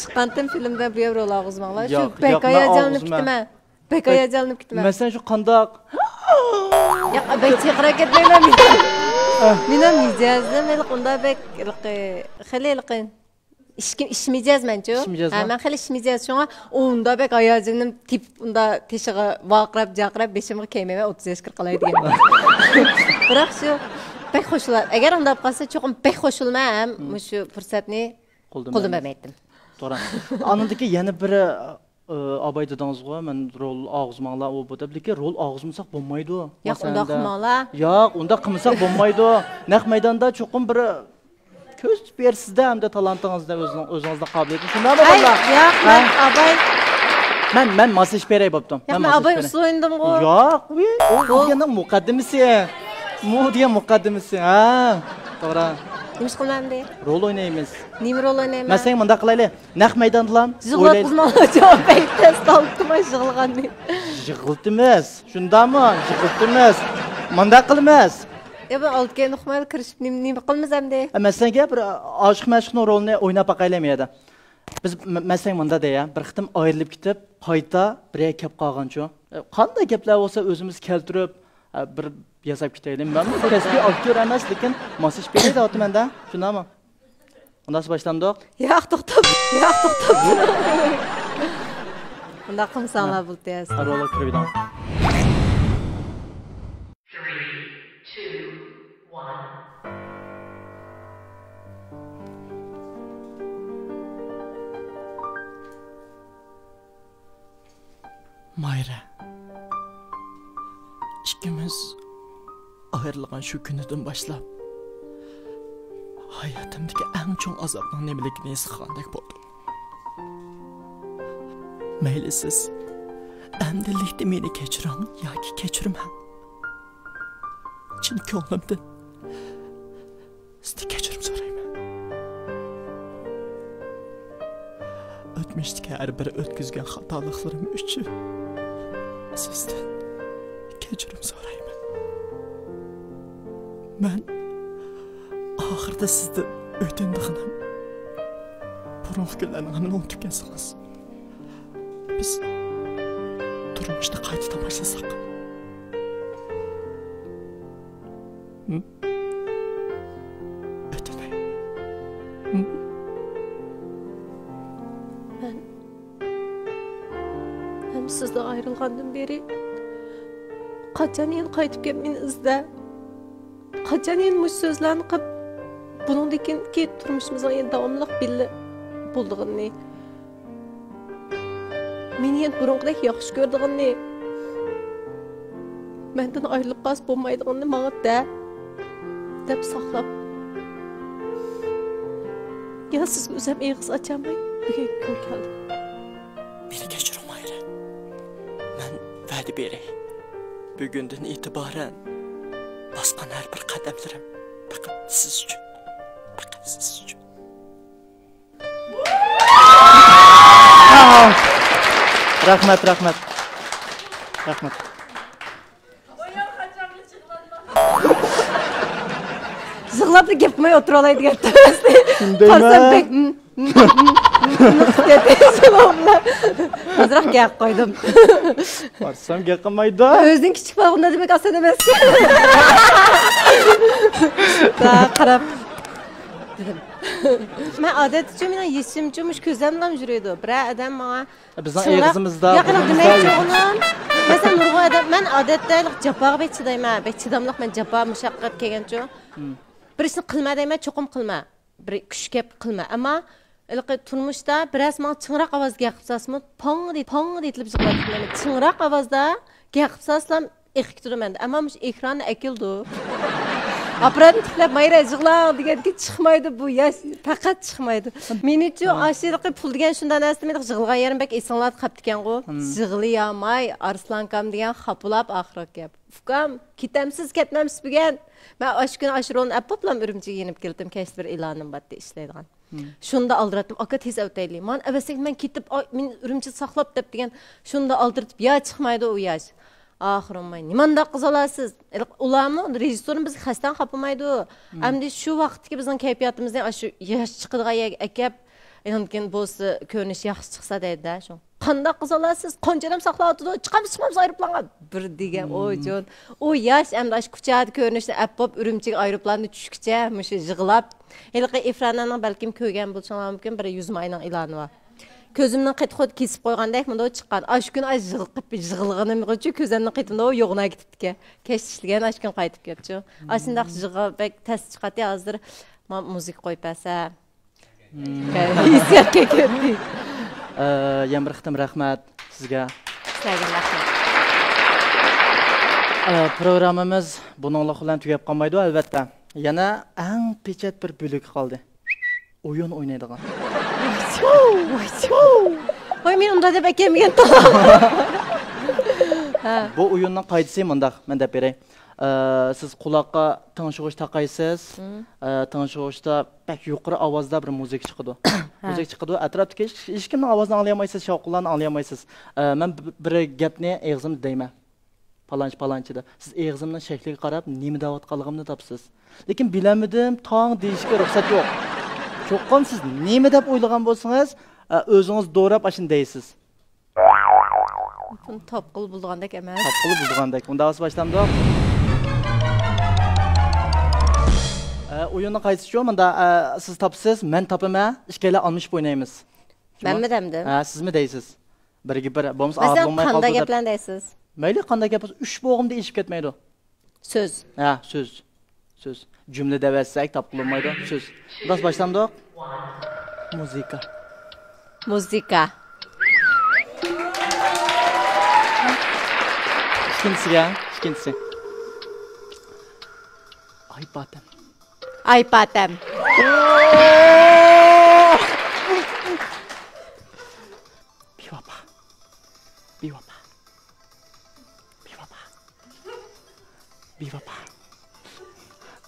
چىققانتىم فىلىمدە، بۇ يەردە رول ئالغۇزماڭلار. شۇ ياق، بەك ياق، مەن ھاياجانلىنىپ ئالغۇزما. كېتىمەن. بەك ھاياجانلىنىپ كېتىمەن. مەسىلەن، شۇ قانداق؟ ياق، بەك چىرقىراپ كەتمەيمەن مېنىڭ. مېنىڭ مىجەزىم ھېلىقى ئۇنداق بەك ھېلىقى، خېلى ھېلىقى ئىچكى، ئىچ مىجەز مەنچۇ. ئىچ مىجەزمۇ؟ ھە، مەن خېلى ئىچ مىجەز، شۇڭا ئۇنداق بەك ھاياجىنىم تېپىپ، ئۇنداق تېشىغا ۋارقىراپ، جارقىراپ، بېشىمغا كىيمەيمەن، ئوتتۇز ياشقا كىرىپ قالاي دېگەن. بىراق شۇ بەك قوشۇلار. ئەگەر ئۇنداپ قالسا، چوقۇم بەك قوشۇلىمەن ھەم مۇشۇ پۇرسەتنى قولدىن بەرمەيتتىم. توغرا. ئاندىن كېيىن يەنە بىر ئى، ئاباي دېدىڭىزغۇ، مەن رول ئالغۇزماڭلار، ئۇ بۇ دەپ، لېكىن رول ئالغۇزمىساق بولمايدۇ. ياق، ئۇنداق قىلماڭلار. ياق، ئۇنداق قىلمىساق بولمايدۇ. نەق مەيداندا چوقۇم بىر كۆرسىتىپ بېرىسىزدە، ئەمدى تالانتىڭىزنى، ئۆزىڭىز، ئۆزىڭىزنىڭ قابىلىيىتىنى. شۇنداقمۇ، بالىلار؟ ياق، مەن ئاباي. مەن، مەن ماسلىشىپ بېرەي بوپتۇ. ياق، مەن ئاباي ئۇسسۇل ئوينىدىمغۇ. ياق، ئۇ، ئۇ دېگەننىڭ مۇقەددىمىسى. ئۇ دېگەن مۇقەددىمىسى. ھە، توغرا. نېمە ئىش قىلىمەن ئەمدى؟ رول ئوينايمىز. نېمە رول ئوينايمەن؟ مەسىلەن، مۇنداق قىلايلى. نەق مەيداندىلا. يىغلاتقۇزماڭلار، جاۋاب بەك تەس تاپتىم، يىغلىغاننى. يىغلىتىمىز. شۇنداقمۇ؟ يىغلىتىمىز. مۇنداق قىلىمىز. يا، بۇ ئالدى كەينى ئۇقمايلا كىرىشىپ نېمە، نېمە قىلىمىز ئەمدى؟ ئە، مەسىلەن، بىر ئاشىق مەشۇقنىڭ رولىنى ئويناپ باقايلى مۇ يەردە. بىز، مە-، مەسىلەن، مۇنداق دەي، بىر قېتىم ئايرىلىپ كېتىپ، قايتا بىر يەرگە كەپ قالغانچۇ. ئە، قانداق گەپلەر بولسا ئۆزىمىز كەلتۈرۈپ، ئە، بىر ياساپ كېتەيلى. مەنمۇ كەسپىي ئاكتيور ئەمەس، لېكىن ماسلىشىپ بېرەي دەۋاتىمەن-دە. شۇنداقمۇ؟ ئۇنداقسا باشلامدۇق؟ ياق، توختاپ، ياق، توختاپ. ئۇنداق قىلمىساڭلار بولدى. ھە، رولغا كىرىۋېلىڭ. Three, two, one. مايرا، ئىككىمىز ئايرىلغان شۇ كۈنىدىن باشلاپ، ھاياتىمدىكى ئەڭ چوڭ ئازابنىڭ نېمىلىكىنى ھېس قىلغاندەك بولدۇم. مەيلى سىز ئەمدىلىكتە مېنى كەچۈرۈڭ ياكى كەچۈرمەڭ، چىن كۆڭلۈمدىن سىزدىن كەچۈرۈم سورايمەن. ئۆتمۈشتىكى ھەر بىر ئۆتكۈزگەن خاتالىقلىرىم ئۈچۈن سىزدىن كەچۈرۈم سورايمەن. مەن ئاخىرىدا سىزدىن ئۆتۈنىدىغىنىم، بۇرۇنقى كۈنلەرنىڭ ھەممىنى ئۇنتۇپ كەتسىڭىز، بىز تۇرمۇشنى قايتىدىن باشلىساق. ھىم؟ ئۆتۈنەي. ھىم؟ مەن ھەم سىزدىن ئايرىلغاندىن بېرى قاچان يەنە قايتىپ كېلىپ مېنى ئىزدە؟ قاچان يەنە مۇشۇ سۆزلەرنى قىلىپ، بۇنىڭدىن كېيىنكى تۇرمۇشىمىزنىڭ يەنە داۋاملىق بىللە بولىدىغىنىنى، مېنى يەنە بۇرۇنقىدەك ياخشى كۆرىدىغىنىنى، مەندىن ئايرىلىپ قالسا بولمايدىغىنىنى ماڭا دە، دەپ ساقلاپ، يەنە سىزگە ئۆزۈم ئېغىز ئاچالماي بۈگۈنكى كۈنگە كەلدىم. مېنى كەچۈرۈڭ، ماھىرە. مەن ۋەدە بېرەي. بۈگۈندىن ئېتىبارەن باسقان ھەر بىر قەدەملىرىم پەقەت سىز ئۈچۈن. پەقەت سىز ئۈچۈن. رەھمەت، رەھمەت. رەھمەت. يىغلاپلا گەپ قىلماي ئولتۇرالاي دېگەن تەۋەسى. شۇندايمۇ؟ قارىسام بەك، م، م، م، م، م، نۇقۇپ كەتتى. شۇنىڭ بىلەن ئازراق گەپ قويدۇم. قارىسام گەپ قىلمايدۇ. ئۆزىنىڭ كىچىك بالىغا دېمەك ئاسان ئەمەس. قاراپ دېدىم. مەن ئادەتتىچۇ، مېنىڭ يېشىمچۇ مۇشۇ كۆزۈملام يۈرىدۇ. بىرەر ئادەم ماڭا بىزنىڭ چىڭراق، ئېغىزىمىزدا، ياق، ياق، بۇرنىمىزدا دېمەيچى يوق. ئۇنىڭ. مەسىلەن، نۇرغۇن ئادەم، مەن ئادەتتە جاپاغا بەك چىدايمەن، بەك چىداملىق، مەن جاپا، مۇشەققەت كەلگەنچۇ. مم. بىر ئىشنى قىلما دەيمەن، چوقۇم قىلما. بىر كۈچ كەپ قىلما. ئەمما ھېلىقى تۇرمۇشتا بىرەرسى ماڭا چىڭراق ئاۋازدا گەپ قىلسا، پاڭ دەي-، پاڭ دېيىتىلىپ يىغلايتتىم. چىڭراق ئاۋازدا گەپ قىلسا، ئېقىپ كېتىدۇ مەندە. ئەمما مۇشۇ ئېكراننى ئەكېلىدۇ. ئاپپاراتنى تىكلەپ، مايرا يىغلاڭ دېگەندىكىن چىقمايدۇ بۇ ياش، پەقەت چىقمايدۇ. مېنىچۇ، ھە. ئاشۇ ھېلىقى پۇل دېگەن شۇنداق نەرسە، مېنىڭ يىغلىغان يېرىم بەك ئېسىڭلاردا قاپتىكەنغۇ. ھىم. يىغلىيالماي، ئارسلانكام دېگەن خاپىلاپ ئاخىرقى گەپ. ئۇكام، كېتەمسىز، كەتمەمسىز بۈگۈن؟ مەن ئاشۇ كۈنى ئاشۇ رولنى ئەپ بوپلام ئۈرۈمچىگە يېنىپ كېلىتتىم، كەچتە بىر ئېلانىم بارتتى ئىشلەيدىغان. مم. شۇندا ئالدىراتتىم، ئاكا تېز ئەۋتەيلى. مانا ئەۋەتسەك مەن كېتىپ، ئا، مېنى ئۈرۈمچىدە ساقلاپ دەپ دېگەن. شۇندا ئالدىرىتىپ، يا چىقمايدۇ ئۇ ياش. ئاخىرى بولماي، نېمانداق قىزالارسىز؟ ئۇلارمۇ رېژىسسورمۇ بىزگە خەستەڭ خاپىمايدۇ. مم. ئەمدى شۇ ۋاقىتتىكى بىزنىڭ كەيپىياتىمىزنى ئاشۇ ياش چىقىدىغان يەرگە ئەكەپ، ئاندىن كېيىن بولسا كۆرۈنۈش ياخشى چىقسا دەيدۇ-دە شۇ. قانداق قىزالارسىز؟ قانچە ئادەم ساقلاۋاتىدۇ؟ چىقامسىز، چىقمامسىز ئايروپىلانغا؟ بىر دېگەن، ئوي جان. ئۇ ياش ئەمدى ئاشۇ كۇچادا كۆرۈنۈشنى ئەپ بوپ، ئۈرۈمچىگە ئايروپىلاندا چۈشكىچە مۇشۇ يىغلاپ. ھېلىقى ئېفرانەنىڭ بەلكىم كۆرگەن بولۇشۇڭلار مۇمكىن، بىر يۈز ماينىڭ ئېلانى بار. كۆزۈمنىڭ قېتى خۇددى كېسىپ قويغاندەك مۇنداق چىققان. ئاشۇ كۈنى ئاش يىغلىغىنىمغىچۇ كۆزۈمنىڭ قېتى مۇنداق يوغىنا كېتىپتىكەن. كەچتە ئىشلىگەن، ئاشۇ كۈنى قايتىپ كەپتۇ. ئاشۇنداق يىغا بەك تەس چىقاتتى. ھازىر ما مۇزىكا قويۇپ بەرسە. ھېسسىياتقا كىردى. ئە، يەنە بىر قېتىم رەھمەت سىزگە. سىزگە رەھمەت. ئە، پروگراممىمىز بۇنىڭلىق بىلەن تۈگەپ قالمايدۇ، ئەلۋەتتە. يەنە ئەڭ پېچەت بىر بۆلىكى قالدى. ئويۇن ئوينايدىغان. ۋاي، مەن ئۇنداق دەپ ئەكەلمىگەن. ھە. بۇ ئويۇننىڭ قائىدىسى مۇنداق، مەن دەپ بېرەي. ئە، سىز قۇلاققا تىڭشىغۇچ تاقايسىز. مم. ئە، تىڭشىغۇچتا بەك يۇقىرى ئاۋازدا بىر مۇزىكا چىقىدۇ. ھە. مۇزىكا چىقىدۇ، ئەتراپتىكى ھېچ، ھېچكىمنىڭ ئاۋازىنى ئاڭلىيالمايسىز، شاۋقۇنلارنى ئاڭلىيالمايسىز. ئە، مەن ب-، بىر گەپنى ئېغىزىمدا دەيمەن. پالانچى، پالانچى دەپ. سىز ئېغىزىمنىڭ شەكلىگە قاراپ نېمە دەۋاتقانلىقىمنى تاپىسىز. لېكىن بىلەلمىدىم، تاڭ دېيىشكە رۇخسەت يوق. چوقۇم سىز نېمە دەپ ئويلىغان بولسىڭىز، ئە، ئۆزىڭىز دوراپ ئاشۇنى دەيسىز. بۇنى تاپقىلى بولىدىغاندەك ئەمەس. تاپقىلى بولىدىغاندەك. ئۇنداق بولسا باشلامدۇق؟ ئە، ئويۇننىڭ قايسىچۇ؟ مۇندا، ئە، سىز تاپىسىز، مەن تاپىمەن، ئىككىيلەن ئالمىشىپ ئوينايمىز. شۇمۇ؟ مەنمۇ دەمدىم. ھە، سىزمۇ دەيسىز. بىرگە بىر، بولمىسا ئاز مەسىلەن، بولماي قانداق قالدى دەپ. گەپلەرنى دەيسىز؟ مەيلى، قانداق گەپ بولسا، ئۈچ بوغۇمدا ئېشىپ كەتمەيدۇ. سۆز. ھە، سۆز. سۆز. جۈملە دەۋەتسەك تاپقىلى بولمايدۇ. سۆز. راست باشلامدۇق؟ مۇزىكا. مۇزىكا. ئىككىنچىسىگە، ئىككىنچىسى. ئاي پاتەم. ئاي پاتەم. بىۋاپا. بىۋاپا. بىۋاپا. بىۋاپا.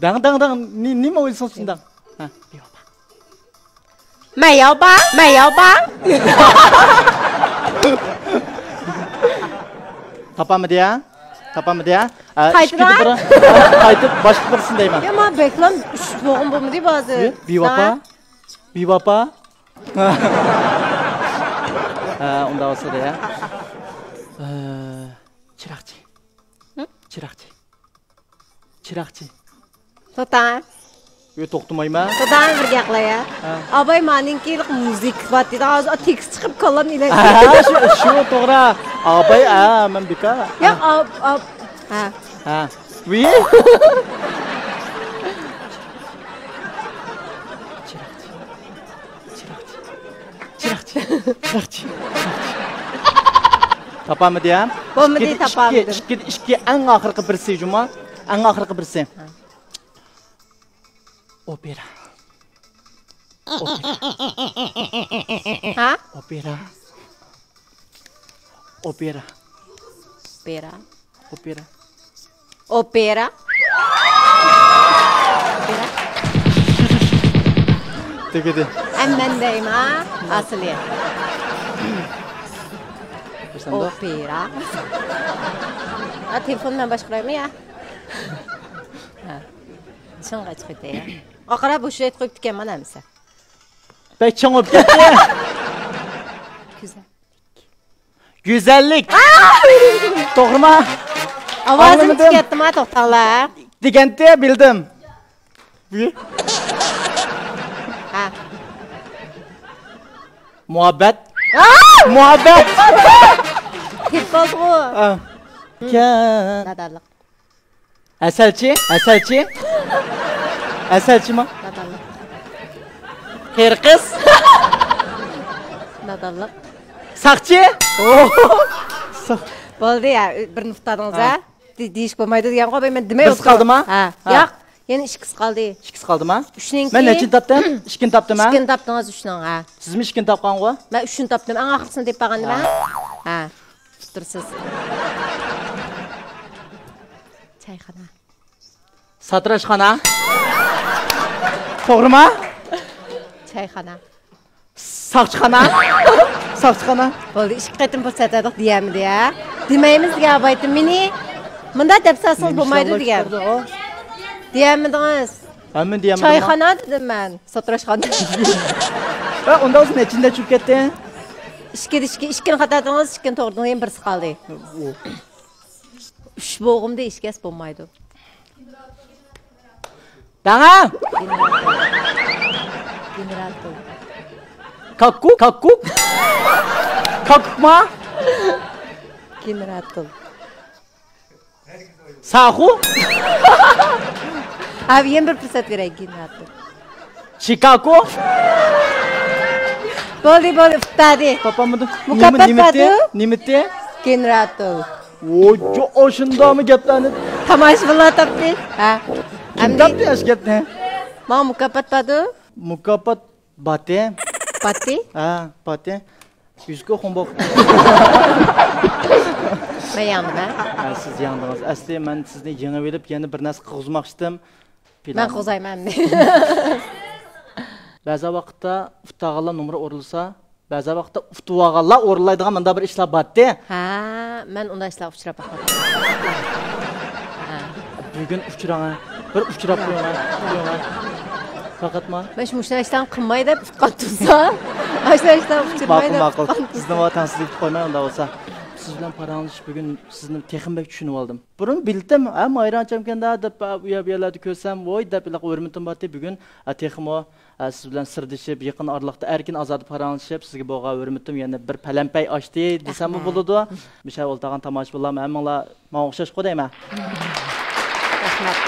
داڭ، داڭ، داڭ. نى-، نېمە ئويلىسىڭىز شۇنداق. ھە، بىۋاپا. مەياۋبا، مەياۋبا. تاپالمىدى يا؟ تاپالمىدى يا؟ ئە، قايتىدىن؟ ئىككى بىر، قايتىپ باشقا بىرسىنى دەيمەن. يا، ما بەكلام ئۈچ بوغۇم بولمىدى بازى. بىۋاپا. ھە؟ بىۋاپا. ھە، ئۇنداق بولسا دە يا. ئە، چىراغچى. ھە؟ چىراغچى. چىراغچى. توتا. يو، توختىمايمەن. دادام بىر گەپ قىلاي. ھە. ئاباي مانىڭكى مۇزىكا بار دېدى. ھازىر تېكىست چىقىپ كاللام ئىلەشتى. ھە، شۇ، شۇ توغرا. ئاباي، ھە، مەن بىكار. ياق، ئاب-، ئاب-، ھە. ھە. ۋىي. چىراغچى، چىراغچى، چىراغچى. تاپالمىدى ھە؟ بولمىدى، ئىككىدە ئىككى، تاپالمىدىم. ئىككىدە ئىككى، ئەڭ ئاخىرقى بىرسى جۇما. ئەڭ ئاخىرقى بىرسى. ھە. ئوپېرا. ئوپېرا. ھە؟ ئوپېرا. ئوپېرا. ئوپېرا. ئوپېرا. ئوپېرا. ئوپېرا. تۈگىدى. ھەم مەن دەيمەن، ئاسىلى. ئوپېرا. ھە، تېلېفوننى مەن باشقۇرايمۇ يا؟ ھە. شۇڭغا چىقىپ كېتەي يا. ئاقىرا بوشايتىپ قويۇپتىكەن مانا ئەمىسە. بەك چوڭ بولۇپ كەتتى. گۈزەل. گۈزەللىك. توغرىما؟ ئاۋازىم چىقىپ كەتتىما، توختاڭلار. دېگەنتى بىلدىم. ھە. مۇھەببەت. مۇھەببەت. تېپىپ ئالدىغۇ. ھە. نادانلىق. ھەسەلچى، ھەسەلچى. ھەسەلچىما؟ نادانلىق. قېرى قىز. نادانلىق. ساقچى. بولدى يا، بىر نۇقتا ئالدىڭىز ھە. دېيىشكە بولمايدۇ دېگەنغۇ، مەن دېمەي. بىرسى قالدىما؟ ھە. ياق، يەنە ئىككىسى قالدى. ئىككىسى قالدىما؟ ئۈچنىڭكى. مەن نەچچىنى تاپتىم؟ ئىككىنى تاپتىم ھە. ئىككىنى تاپتىڭىز، ئۈچنىڭ ھە. سىزمۇ ئىككىنى تاپقانغۇ؟ مەن ئۈچنى تاپتىم، ئەڭ ئاخىرقىسىنى دەپ بەرگەندىمەن. ھە. ئۇتتۇرسىز. چايخانا. ساتىراشخانا. توغرىما؟ چايخانا. ساقچىخانا. ساقچىخانا. بولدى، ئىككى قېتىم پۇرسەت بەردۇق، دېيەلمىدى ھە. دېمەيمىز دېگەن ئاۋايتىم مېنى. مۇنداق دەپ سالسىڭىز بولمايدۇ دېگەن. دېيەلمىدىڭىز. ھەممىنى دېيەلمىدىڭ. چايخانا دېدىم مەن. ساتىراشخانا. ھە، ئۇنداق بولسا نەچچىنى چۈشۈپ كەتتى؟ ئىككىدە ئىككى، ئىككىنى خاتا دېدىڭىز، ئىككىنى توغرا دېدىڭىز، يەنە بىرسى قالدى. ئۈچ بولغۇمدى، ھېچكەس بولمايدۇ. داڭا! گېنېراتور. كاككۇك؟ كاككۇك؟ كاككۇكما؟ گېنېراتور. ساخۇ؟ ھە، يەنە بىر پۇرسەت بېرەي، گېنېراتور. چىكاگو؟ بولدى، بولدى، ئۇتتى. تاپالمىدىم. مۇكاپات بارغۇ؟ نېمىتى؟ نېمىتى؟ گېنېراتور. ۋوي، ئاشۇنداقمۇ گەپلەرنى؟ تاماشىبىنلار تاپتى. ھە. كىم تاپتى ئاشۇ گەپنى؟ ماڭا مۇكاپات بارغۇ؟ مۇكاپات باتى. باتى؟ ھە، باتى. يۈزكو خۇڭبوق. مەن يەڭدىم ھە؟ ھە، سىز يەڭدىڭىز. ئەسلى مەن سىزنى يېڭىۋېلىپ يەنە بىر نەرسە قىلغۇزماقچىدىم. مەن قوزايمەن ئەمدى. بەزى ۋاقىتتا ئۇتتاغانلار نومۇر ئورۇنلىسا، بەزى ۋاقىتتا ئۇتۇۋالغانلار ئورۇنلايدىغان مۇنداق بىر ئىشلار بارتى. ھە، مەن ئۇنداق ئىشلارغا ئۇچراپ باقمىدىم. ھە. بۈگۈن ئۇچراڭ ھە. بىر ئۇچراپ قويۇڭ ھە. قويۇڭ ھە. پەقەتما. مەن شۇ مۇشۇنداق ئىشلارنى قىلماي دەپ ئۇتقان تۇرسا، ئاشۇنداق ئىشلارغا ئۇچرىماي دەپ ئۇتقان تۇرسا. سىزنىڭ ۋە تەڭسىزلىك قويماي ئۇنداق بولسا. سىز بىلەن پاراڭلىشىپ بۈگۈن سىزنى تېخىمۇ بەك چۈشىنىۋالدىم. بۇرۇن بىلدىم، ھە، مايرانچامكەن-دە دەپ، ئۇ يەر، بۇ يەرلەردە كۆرسەم، ۋوي دەپ ھېلىقى ھۆرمىتىم بارتى. بۈگۈن، ھە، تېخىمۇ، ھە، سىز بىلەن سىردىشىپ، يېقىن ئارىلىقتا ئەركىن ئازادە پاراڭلىشىپ، سىزگە بولغان ھۆرمىتىم يەنە بىر پەلەمپەي ئاشتى دېسەممۇ بولىدۇ. مۇشۇ يەردە ئولتۇرغان تاماشىبىنلارمۇ ھەممىڭلار ماڭا ئوخشاشقۇ دەيمەن. رەھمەت.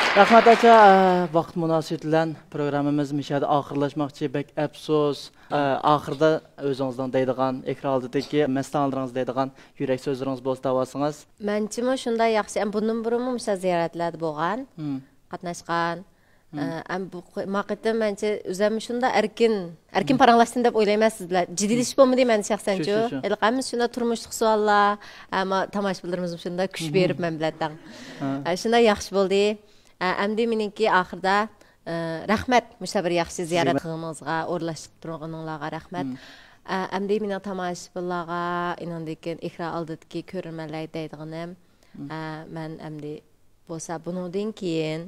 رەھمەت، ئاچا. ھە، ۋاقىت مۇناسىۋىتى بىلەن پروگراممىمىز مۇشۇ يەردە ئاخىرلاشماقچى. بەك ئەپسۇس. ئە، ئاخىرىدا ئۆزىڭىزنىڭ دەيدىغان، ئېكران ئالدىدىكى مەستانىلىرىڭىز دەيدىغان يۈرەك سۆزلىرىڭىز بولسا دەۋالسىڭىز. مەنچىمۇ شۇنداق ياخشى، ئەم، بۇندىن بۇرۇنمۇ مۇشۇنداق زىيارەتلەردە بولغان، قاتناشقان. ئە، ئەم، بۇ قې-، ما قېتىم مەنچە ئۆزەممۇ شۇنداق ئەركىن، ئەركىن پاراڭلاشتىم دەپ ئويلايمەن سىز بىلەن. جىددىيلىشىپ بولمىدى مەن شەخسەنچۇ. شۇ، شۇ، شۇ. ھېلىقى ھەممىسى شۇنداق تۇرمۇشلۇق سوئاللار، ئەمما تاماشىبىنلىرىمىزمۇ شۇنداق كۈچ بېرىپ مەن بىلەن تەڭ. ھە. ئە، شۇنداق ياخشى بولدى. ئە، ئەمدى مېنىڭكى ئاخىرىدا، ئە، رەھمەت، مۇشۇنداق بىر ياخشى زىيارەت قىلغىنىڭىزغا، ئورۇنلاشتۇرۇپ تۇرغىنىڭلارغا رەھمەت. ئە، ئەمدى مېنىڭ تاماشىبىنلارغا، ئېنىڭدىن كېيىن ئېكران ئالدىدىكى كۆرۈرمەنلەرگە دەيدىغىنىم، ئە، مەن ئەمدى بولسا بۇنىڭدىن كېيىن،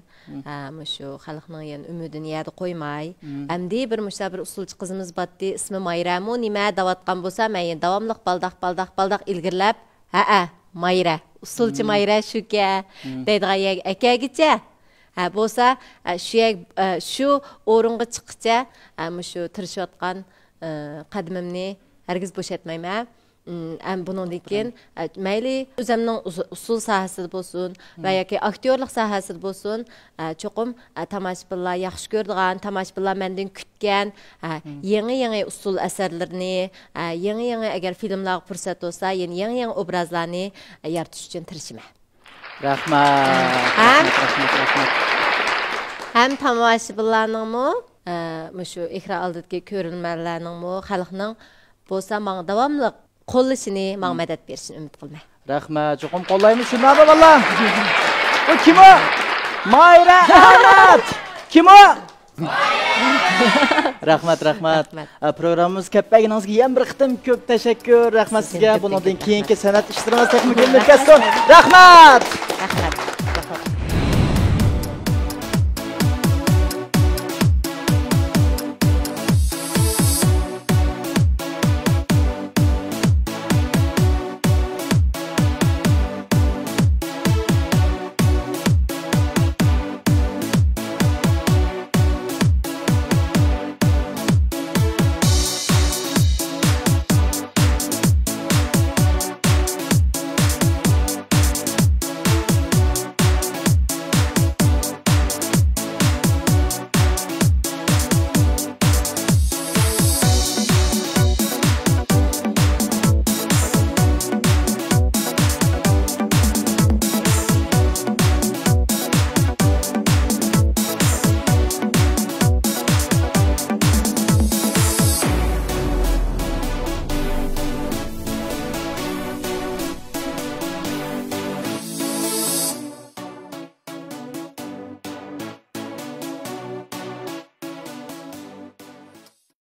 ئە، مۇشۇ خەلقنىڭ يەنە ئۈمىدىنى يەردە قويماي، ئەمدى بىر مۇشۇنداق بىر ئۇسسۇلچى قىزىمىز بارتتى، ئىسمى مايرەمۇ نېمە دەۋاتقان بولسا، مەن يەنە داۋاملىق بالداق، بالداق، بالداق ئىلگىرىلەپ، ھەئە، مايرە، ئۇسسۇلچى مايرە شۇكەن دەيدىغان يەرگە ئەكەلگىچە، ھە، بولسا، ئە، شۇ يەر-، ئە، شۇ ئورۇنغا چىققىچە، ئە، مۇشۇ تىرىشىۋاتقان، ئە، قەدىمىمنى ھەرگىز بوشاتمايمەن. ئىم، ھەم بۇنىڭدىن كېيىن، ئە، مەيلى ئۆزۈمنىڭ ئۇز-، ئۇسسۇل ساھەسىدە بولسۇن ۋە ياكى ئاكتيورلۇق ساھەسىدە بولسۇن، ئە، چوقۇم، ئە، تاماشىبىنلار ياخشى كۆرىدىغان، تاماشىبىنلار مەندىن كۈتكەن، ئە، يېڭى-يېڭى ئۇسسۇل ئەسەرلىرىنى، ئە، يېڭى-يېڭى، ئەگەر فىلىملارغا پۇرسەت بولسا، يەنە يېڭى-يېڭى ئوبرازلارنى، ئە، يارىتىش ئۈچۈن تىرىشىمەن. رەھمەت. ھەم؟ رەھمەت، رەھمەت، رەھمەت. ھەم تاماشىبىنلارنىڭمۇ، ئە، مۇشۇ ئېكران ئالدىدىكى كۆرۈرمەنلەرنىڭمۇ، خەلقنىڭ بولسا ماڭا داۋاملىق قوللىشىنى، ماڭا مەدەت بېرىشىنى ئۈمىد قىلىمەن. رەھمەت، چوقۇم قوللايمىز، شۇنداقمۇ بالىلار؟ ئۇ كىم ئۇ؟ ماھىرە ئەمەت! كىم ئۇ؟ رەھمەت، رەھمەت. رەھمەت. ئە، پروگراممىمىزغا كەپ بەرگىنىڭىزگە يەنە بىر قېتىم كۆپ تەشەككۈر. رەھمەت سىزگە. سىزگە بۇنىڭدىن كېيىنكى سەنئەت ئىشلىرىڭىز تېخىمۇ گۈللىنىپ كەتسۇن. رەھمەت. رەھمەت.